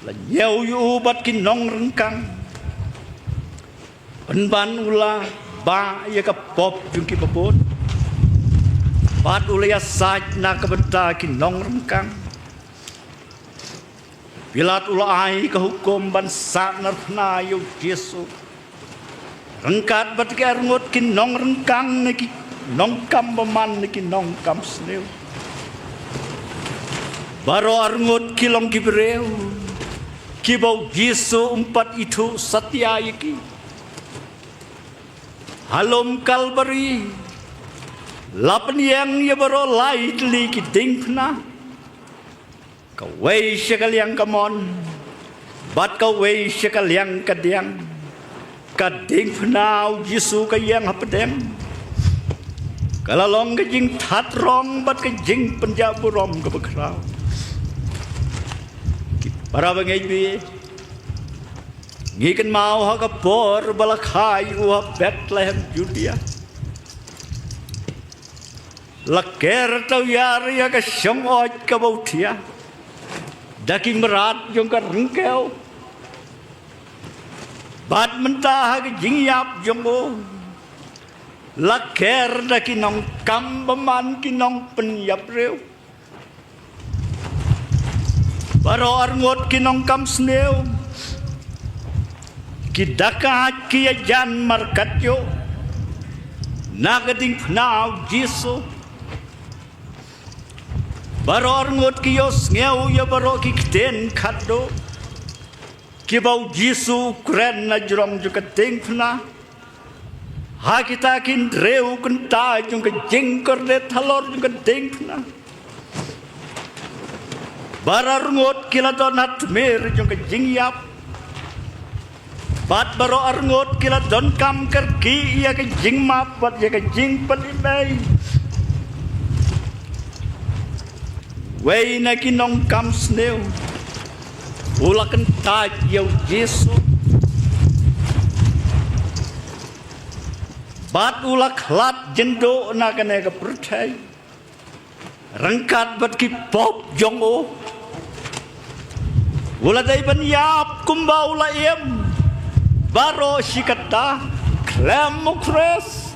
La ñiew ïa u bad ki nongryngkang, pynban u la bah ïa ka pop jong kiba bun, bad u la ïasaid na ka bynta ki nongryngkang. Pilat u la ai ka hukum ban sahnarphna ïa u Jisu ryngkat bad ki arngut ki nongryngkang ne ki nongkam bymman ne ki nongkam sniew. Baroh arngut ki long ki briew kiba u Jisu um pat ithuh satia ïa ki. Ha lum Kalbari la pynïeng ïa baroh lai tylli ki diengphna. Kawei sha ka liang kamon, bad kawei sha ka liang kadiang. Ka diengphna u Jisu ka ïeng hapdeng. Ka la long ka jingthat rong bad ka jingpynjah burom kaba khraw. Ki para bangeit, ngi kynmaw ha ka por ba la kha ïa u ha Bethlehem Judia. La ker tawïar ïa ka shong-ot kaba u thiah da ki mrad jong ka ryngkew. Bad mynta ha ka jingïap jong u, la ker da ki nongkam bymman, ki nongpynïap briew. Baroh arngut ki nongkam sniew, ki dakaid, ki ïajan markat ïoh na ka diengphna u Jisu. Baroh arngut ki ïohsngew ïa baroh ki ktien khadduh kiba u Jisu u kren na jrong jong ka diengphna. Ha kita ki hynriew kynta jong ka jingkordit halor jong ka diengphna, baroh arngut ki la don ha tmier jong ka jingïap. Bad baroh arngut ki la donkam kyrkieh ïa ka jingmap bad ïa ka jingpynim ei. Wei na ki nongkam sniew u la kyntait ïa u Jisu bad u la khlad jynduh na kane ka pyrthei ryngkat bad ki pop jong u. U la dei ban ïap kumba u la im baroh shi katta khlem u Khrist.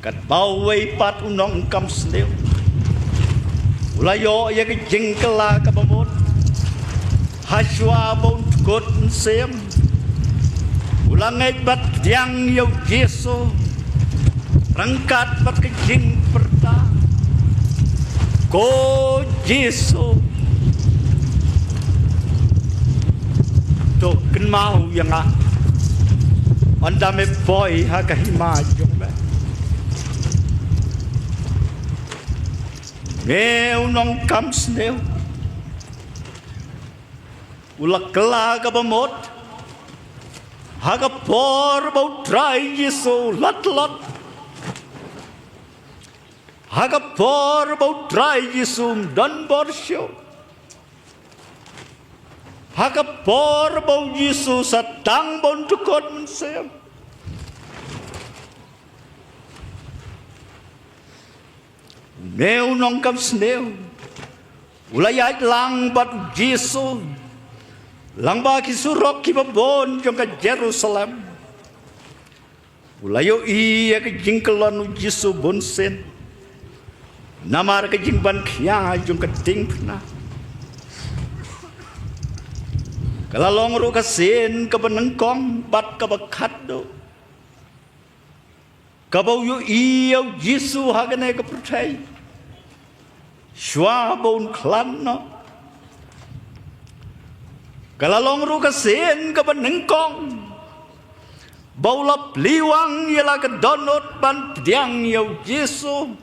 Katba uwei pat u nongkam sniew u la ïoh ïa ka jingkylla kaba mut. Hashwa ba un tkut mynsiem u la ngeit bad pdiang ïa u Jisu ryngkat bad ka jingpyrta, "Ko Jisu, to kynmaw ïa nga ynda me poi ha ka hima jong me." Une u nongkam sniew u la kylla kaba mut ha ka por ba u Trai Jisu u la tlot, ha ka por ba u Trai Jisu um don bor shuh, ha ka por ba u Jisu sa tang ba un tkut mynsiem. Une u nongkam sniew u la ïaid lang bad u Jisu lang bad ki surok kiba bun jong ka Jerusalem. U la ïohi ïa ka jingkyllon u Jisu bunsien namar ka jingban khia jong ka diengphna. Ka la long ruh ka sien kaba nyngkong bad kaba khatduh kaba u ïohi ïa u Jisu ha kane ka pyrthei shuwa ba un khlad noh. Ka la long ruh ka sien kaba nyngkong ba u la plie wang ïa la ka dohnud ban pdiang ïa u Jisu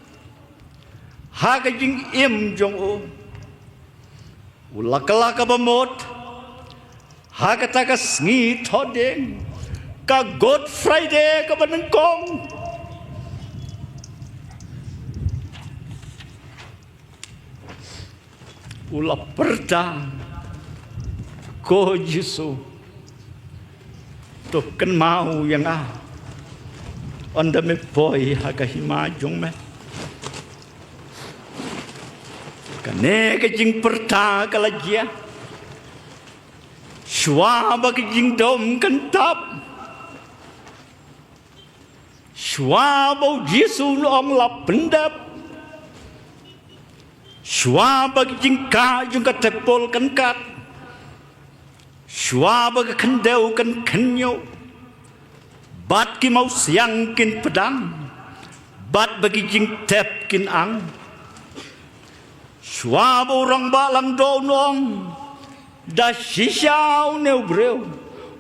ha ka jingim jong u. U la kylla kaba mut ha kata ka sngi Thohdieng, ka Good Friday kaba nyngkong. U la pyrta, "Ko Jisu, to kynmaw ïa nga ynda me poi ha ka hima jong me." Kane ka jingpyrta ka la jia shuwa ba ka jingdum kan tap, shuwa ba u Jisu un ong, "La pyndep," shuwa ba ka jingkah jong ka tebul kan kat, shuwa ba ka khyndew kan khynñiuh bad ki mawsiang kin pdang bad ba ki jingtep kin ang, shuwa ba u rangbah langdoh un ong, "Da shisha une u briew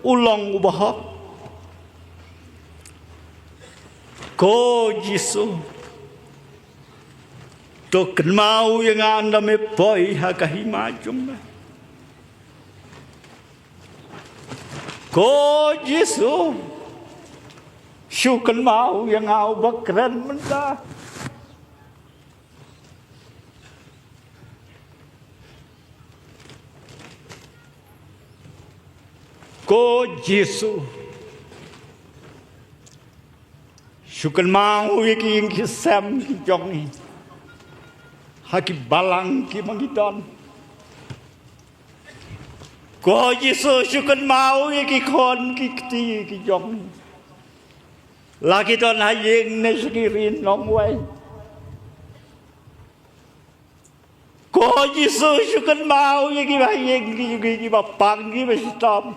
u long u bahok." Ko Jisu, to kynmaw ïa nga ynda me poi ha ka hima jong me. Ko Jisu, shu kynmaw ïa nga uba kren mynta. Ko Jisu, shu kynmaw ïa ki ïing ki sem ki jong ngi ha ki balang kiba ngi don. Ko Jisu, shu kynmaw ïa ki khun ki kti ki jong ngi, la ki don ha ïing ne sha ki ri nongwei. Ko Jisu, shu kynmaw ïa kiba ha ïing ki jong ngi, kiba pang kiba shitom.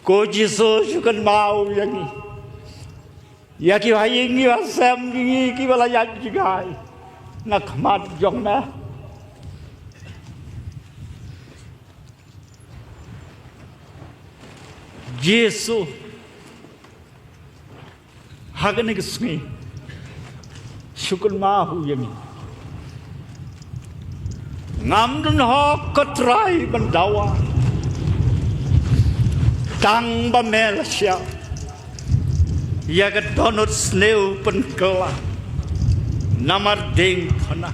Ko Jisu, shu kynmaw ïa ngi, ïa kiba ha ïing kiba sem ki ngi, kiba la ïaid jngai na khmat jong me. Jisu, ha kane ka sngi, shu kynmaw ïa ngi. Ngam don hok ko Trai ban dawa, tang ba me la shah ïa ka dohnud sniew pynkylla namar diengphna.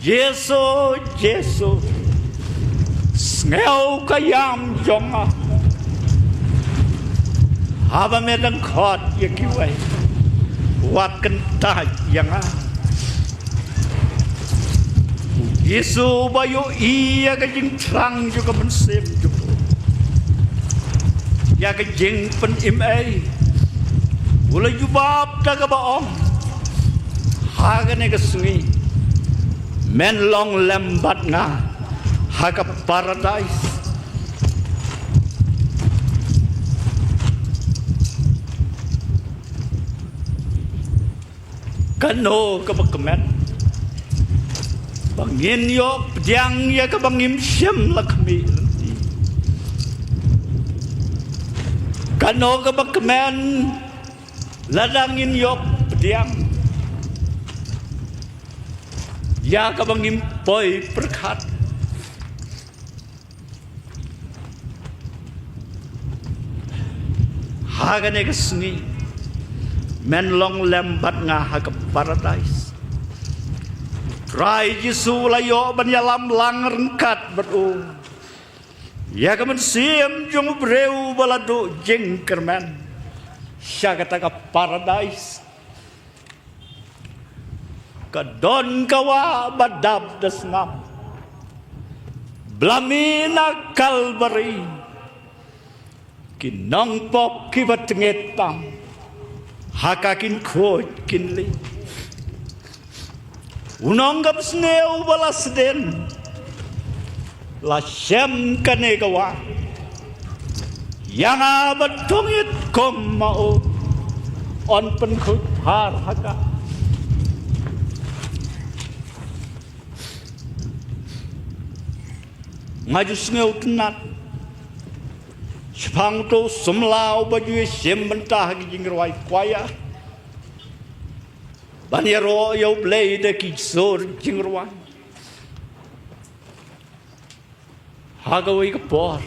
Jisu, Jisu, sngew ka ïam jong nga. Haba me dang khot ïa kiwei, wat kyntait ïa nga. U Jisu ba ïohi ïa ka jingthrang jong ka mynsiem jong u, ïa ka jingpynim ei, u la jubab da kaba ong, ha kane ka sngi men long lem bad nga ha ka paradais. Kano kaba kmen ba ngin ïoh pdiang ïa kaba ngim shym la khmih lynti? Kano kaba kmen lada ngin ïoh pdiang ïa kaba ngim poi pyrkhat? Ha kane ka sngi men long lem bad nga ha ka paradais. Trai Jisu la ïoh ban ïalam lang ryngkat bad u ïa ka mynsiem jong u briew ba la duh jingkyrmen sha kata ka paradais. Ka don ka wah ba dap da snam, bla mih na Kalbari. Ki nongpop kiba tngit tam ha ka kin khuid kin lih. U nongkapsniew ba la sdien la shem kane ka wah. Ïa nga ba thung it kum ma u, yn pynkhuid phar ha ka. Nga ju sngewtynnat shaphang uto u samla uba ju ïashim bynta ha ki jingrwai kwaya ban ïaroh ïa U Blei da ki sur jingrwai. Ha kawei ka por,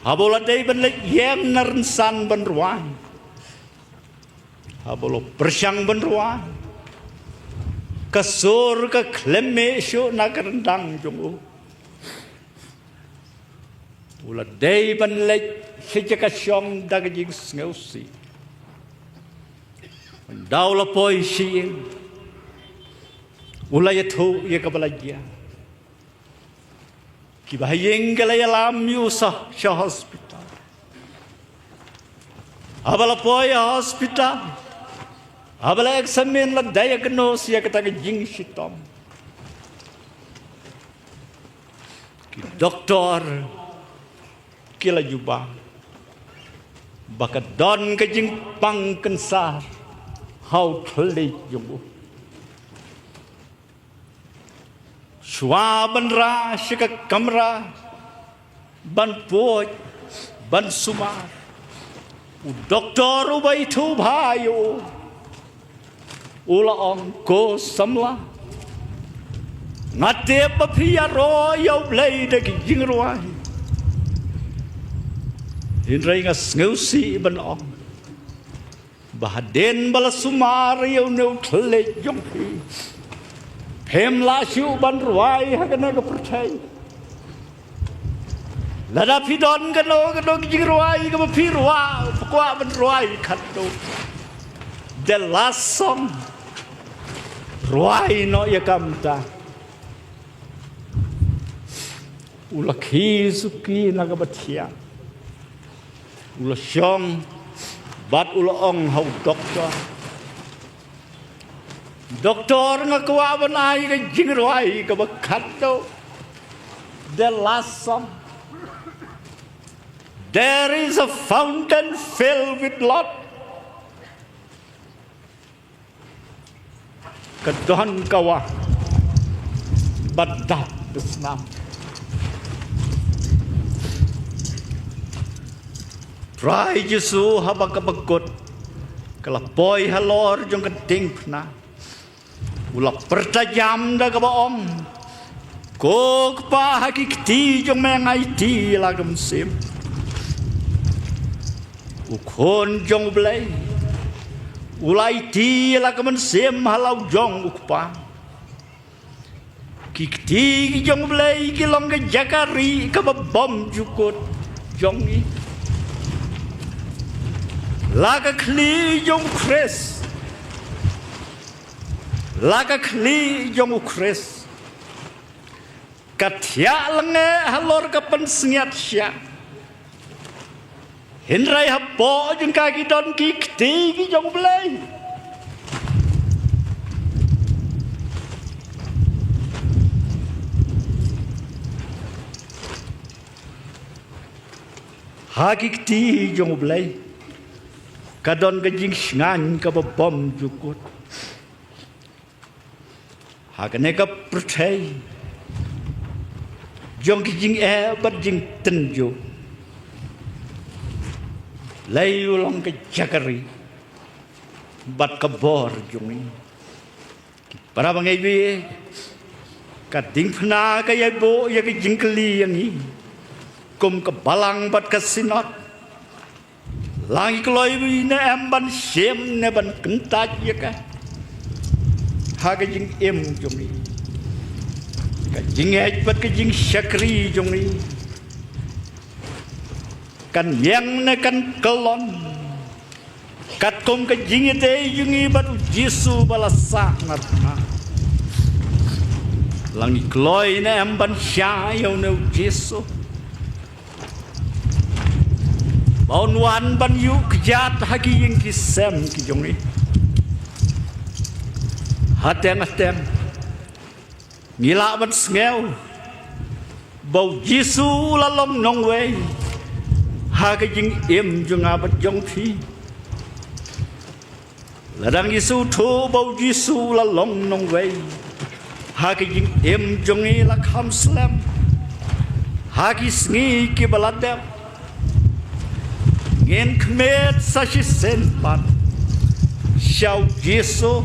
haba u la dei ban leit ïeng na rynsan ban rwai, haba u la pyrshang ban rwai, ka sur ka khlem mih shuh na ka ryndang jong u. U la dei ban leit sha jaka shong da ka jingsngewsih. Hynda u la poi sha ïing, u la ïathuh ïa kaba la jia. Kiba ha ïing ki la ïalam ïa u sha, sha hospital. Haba la poi ha hospital, haba la examine, la diagnose ïa kata ka jingshitom, ki doktor ki la jubab ba ka don ka jingpang kansar ha u thylliej jong u. Shuwa ban rah sha ka kamra ban pud, ban sumar, u doktor uba ithuh bha ïa u u la ong, ko samla, nga tip ba phi ïaroh ïa U Blei da ki jingrwai. Hynrei nga sngewsih ban ong ba hadien ba la sumar ïa une u thylliej jong phi, phim lah shuh ban rwai ha kane ka pyrthei. Lada phi don kano kano ka jingrwai kaba phi rwai, phi kwah ban rwai khatduh, the last song, rwai noh ïa kamta. U la khie suki na kaba thiah, u la shong bad u la ong ha u doktor, doktor, nga kwah ban ai ka jingrwai kaba khatduh, the last song. There is a fountain filled with blood. Ka don ka wah ba dap da snam. Trai Jisu haba kaba kut ka la poi halor jong ka diengphna, U la pyrta jam da kaba ong, Ko Kpa, ha ki kti jong me nga ïaiti ïa la ka mynsiem. U Khun jong U Blei u la ïaiti ïa la ka mynsiem ha la u jong U Kpa. Ki kti ki jong U Blei ki long ka jaka rieh kaba bymjukut jong ngi. La ka khlieh jong U Khrist, la ka khlieh jong U Khrist ka thiah lyngngoh halor ka pynsngiat shiah. Hynrei hapoh jong ka ki don ki kti ki jong U Blei. Ha ki kti jong U Blei ka don ka jingshngaiñ kaba bymjukut. Ha kane ka pyrthei jong ki jingeh bad jingtynjuh, U Blei u long ka jaka rieh bad ka bor jong ngi. Para bangeit, ka diengphna ka ïai buh ïa ka jingkylli ïa ngi kum ka balang bad ka synod. La ngi kloi ne em ban shim ne ban kyntait ïa ka ha ka jingim jong ngi? Ka jingngeit bad ka jingshakri jong ngi kan ïeng ne kan kyllon katkum ka jingïadei jong ngi bad U Jisu ba la sah na bnai? La ngi kloi ne em ban shah ïa une U Jisu ba un wan ban ïuh kjat ha ki ïing ki sem ki jong ngi? Hateng hateng ngi lah ban sngew ba U Jisu u la long nongwei ha ka jingim jong nga bad jong phi. Lada ngi sngewthuh ba U Jisu u la long nongwei ha ka jingim jong ngi, la kham slem ha ki sngi kiba la dep ngin khmih sa shisien pat sha U Jisu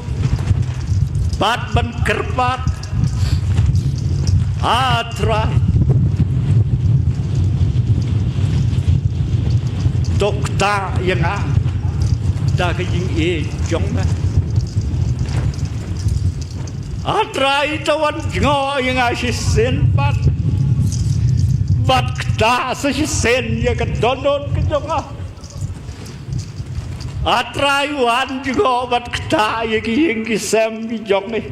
bad ban kyrpad, A Trai, to ktah ïa nga da ka jingïeit jong me. A Trai, to wan jngoh ïa nga shisien pat bad ktah sa shisien ïa ka dohnud ka jong nga. A Trai, wan jngoh bad ktah ïa ki ïing ki sem ki jong ngi.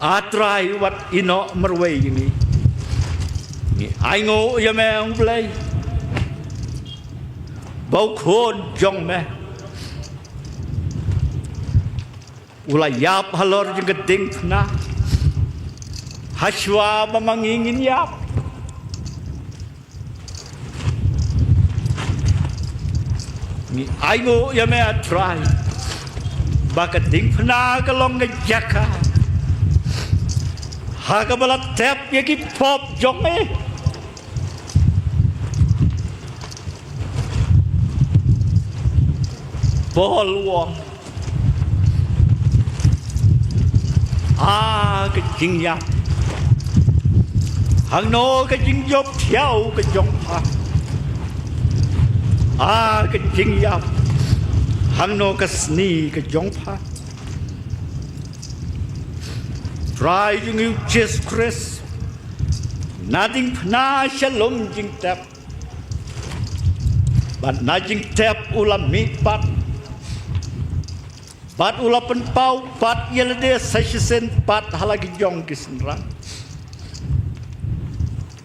A Trai, wat ïehnoh marwei ïa ngi. Ngi ainguh ïa me, U Blei, ba U Khun jong me u la ïap halor jong ka diengphna, ha shuwa ba ma ngi ngin ïap. Ngi ainguh ïa me, A Trai, ba ka diengphna ka long ka jaka ha kaba la tep ïa ki pop jong ngi. Paul u ong, A ka jingïap, hangno ka jingjop thiaw ka jong pha? A ka jingïap, hangno ka sni ka jong pha? Trai jong ngi U Jisu Khrist, na diengphna sha lum jingtep bad na jingtep u la mihpat bad u la pynpaw pat ïa lade sa shisien pat ha la ki jong ki synran.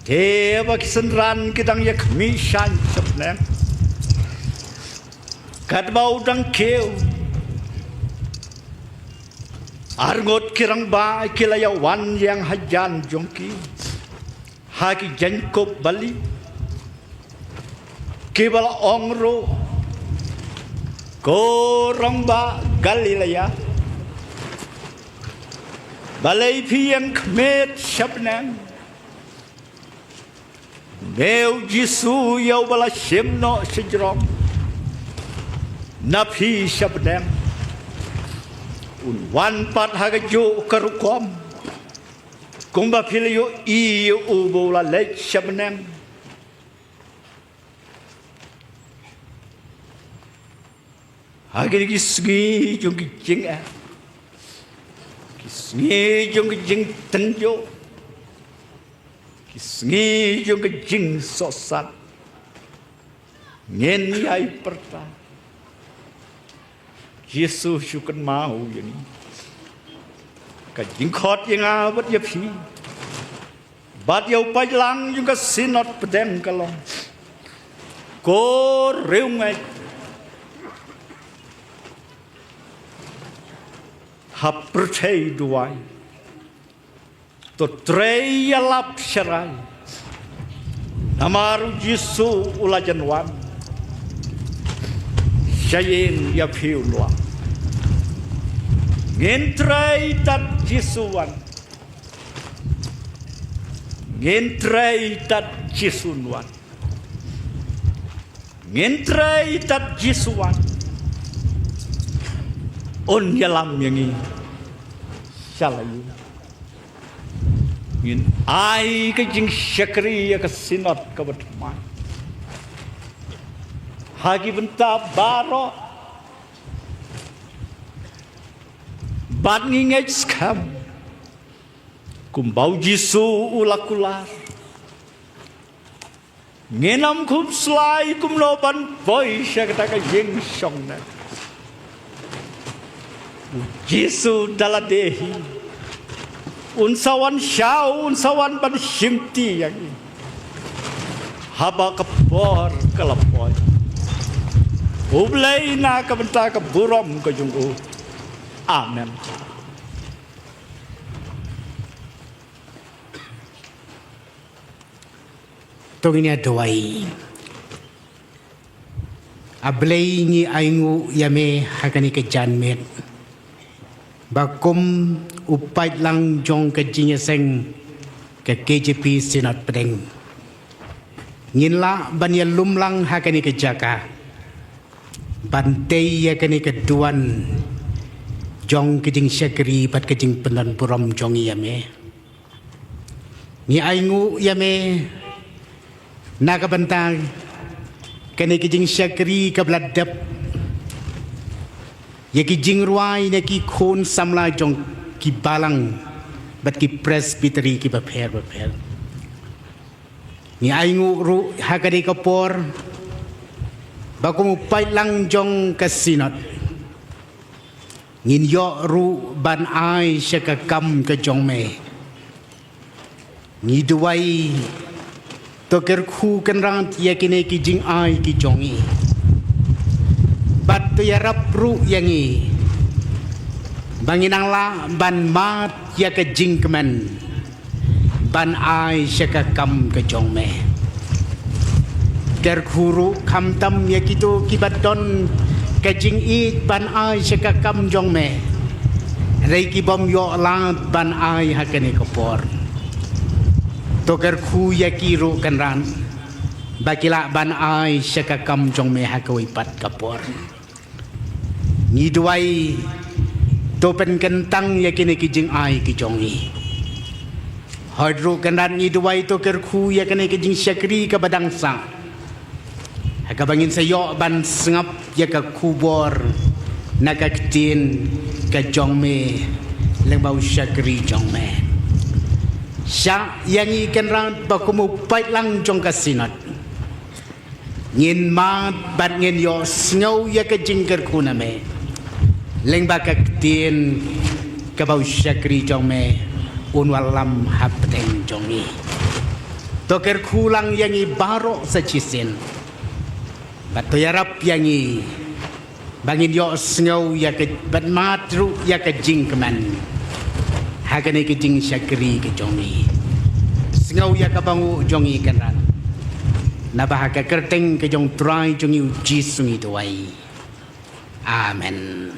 Te ba ki synran ki dang ïa khmih shane shapneng, katba u dang kiew, arngut ki rangbah ki la ïa wan ïeng hajan jong ki ha ki jaiñkup balieh, kiba la ong ruh, Ko rangbah Galilea, balei phi ïeng khmih shapneng? Me U Jisu ïa uba la shim noh shajrong, Na phi sha bneng, un wan pat ha kajuh ka rukom kumba phi la ïohi ïa u ba u la leit sha bneng. Ha kine ki sngi jong ki jingeh, ki sngi jong ki jingtynjuh, ki sngi jong ki jingsohsat, ngin ïai pyrta, Jisu, shu kynmaw ïa ngi. Ka jingkhot ïa nga bad ïa phi bad ïa u paidlang jong ka Synod Pdeng ka long: Ko riewngeit, ha pyrthei duwai, to trei ïalap sharai, namar u Jisu u la jan wan sha ïing ïa phi un wan. Ngin trei tad Jisu wan. Ngin trei tad Jisu un wan. Ngin trei tad Jisu wan. Un ïalam ïa ngi sha la ïing. Ngin ai ka jingshakri ïa ka Synod kaba thymmai ha ki bynta baroh. Bad ngi ngeit skhem kumba u Jisu u la kular, ngin ym khuslai kumno ban poi sha kata ka ïing shongneng. U Jisu da lade hi un sa wan shaw, un sa wan ban shimti ïa ngi haba ka por ka la poi. U Blei na ka bynta ka burom ka jong u. Amen. To ngin ïa duwai. A Blei, ngi ainguh ïa me ha kane ka janmiet ba kum u paidlang jong ka jingïaseng ka K J P Synod Pdeng, ngin lah ban ïalum lang ha kane ka jaka ban tei ïa kane ka duwan jong ka jingshakri bad ka jingpynbun burom jong ngi ïa me. Ngi ainguh ïa me na ka bynta kane ka jingshakri kaba la dep ïa ki jingrwai na ki khun samla jong ki balang bad ki presbytery kiba pher bapher. Ngi ainguh ruh ha kane ka por ba kum u paidlang jong ka Synod ngin ïoh ruh ban ai sha ka kam ka jong me. Ngi duwai, to kyrkhu Kynrad ïa kine ki jingai ki jong ngi bad to ïarap ruh ïa ngi ba ngin nang lah ban mad ïa ka jingkmen ban ai sha ka kam ka jong me. Kyrkhu ruh khamtam ïa kito kiba don ka jingïeit ban ai sha ka kam jong me, hynrei ki bym ïoh lad ban ai ha kane ka por. To kyrkhu ïa ki ruh Kynrad ba ki lah ban ai sha ka kam jong me ha kawei pat ka por. Ngi duwai, to pynkyntang ïa kine ki jingai ki jong ngi. Hooid ruh Kynrad, ngi duwai, to kyrkhu ïa kane ka jingshakri kaba dang sah ha kaba ngin sa ïoh ban sngap ïa ka khubor na ka ktien ka jong me lyngba u shakri jong me. Shah ïa ngi Kynrad ba kum u paidlang jong ka Synod ngin mad bad ngin ïohsngew ïa ka jingkyrkhu na me lyngba ka ktien kaba u shakri jong me un wallam hapdeng jong ngi. To kyrkhu lang ïa ngi baroh sa shisien bad to ïarap ïa ngi ba ngin ïohsngew ïa ka bad mad ruh ïa ka jingkmen ha kane ka jingshakri ka jong ngi. Sngew ïa ka banguh jong ngi Kynrad, naba ha ka kyrteng ka jong u Trai jong ngi u Jisu ngi duwai. Amen.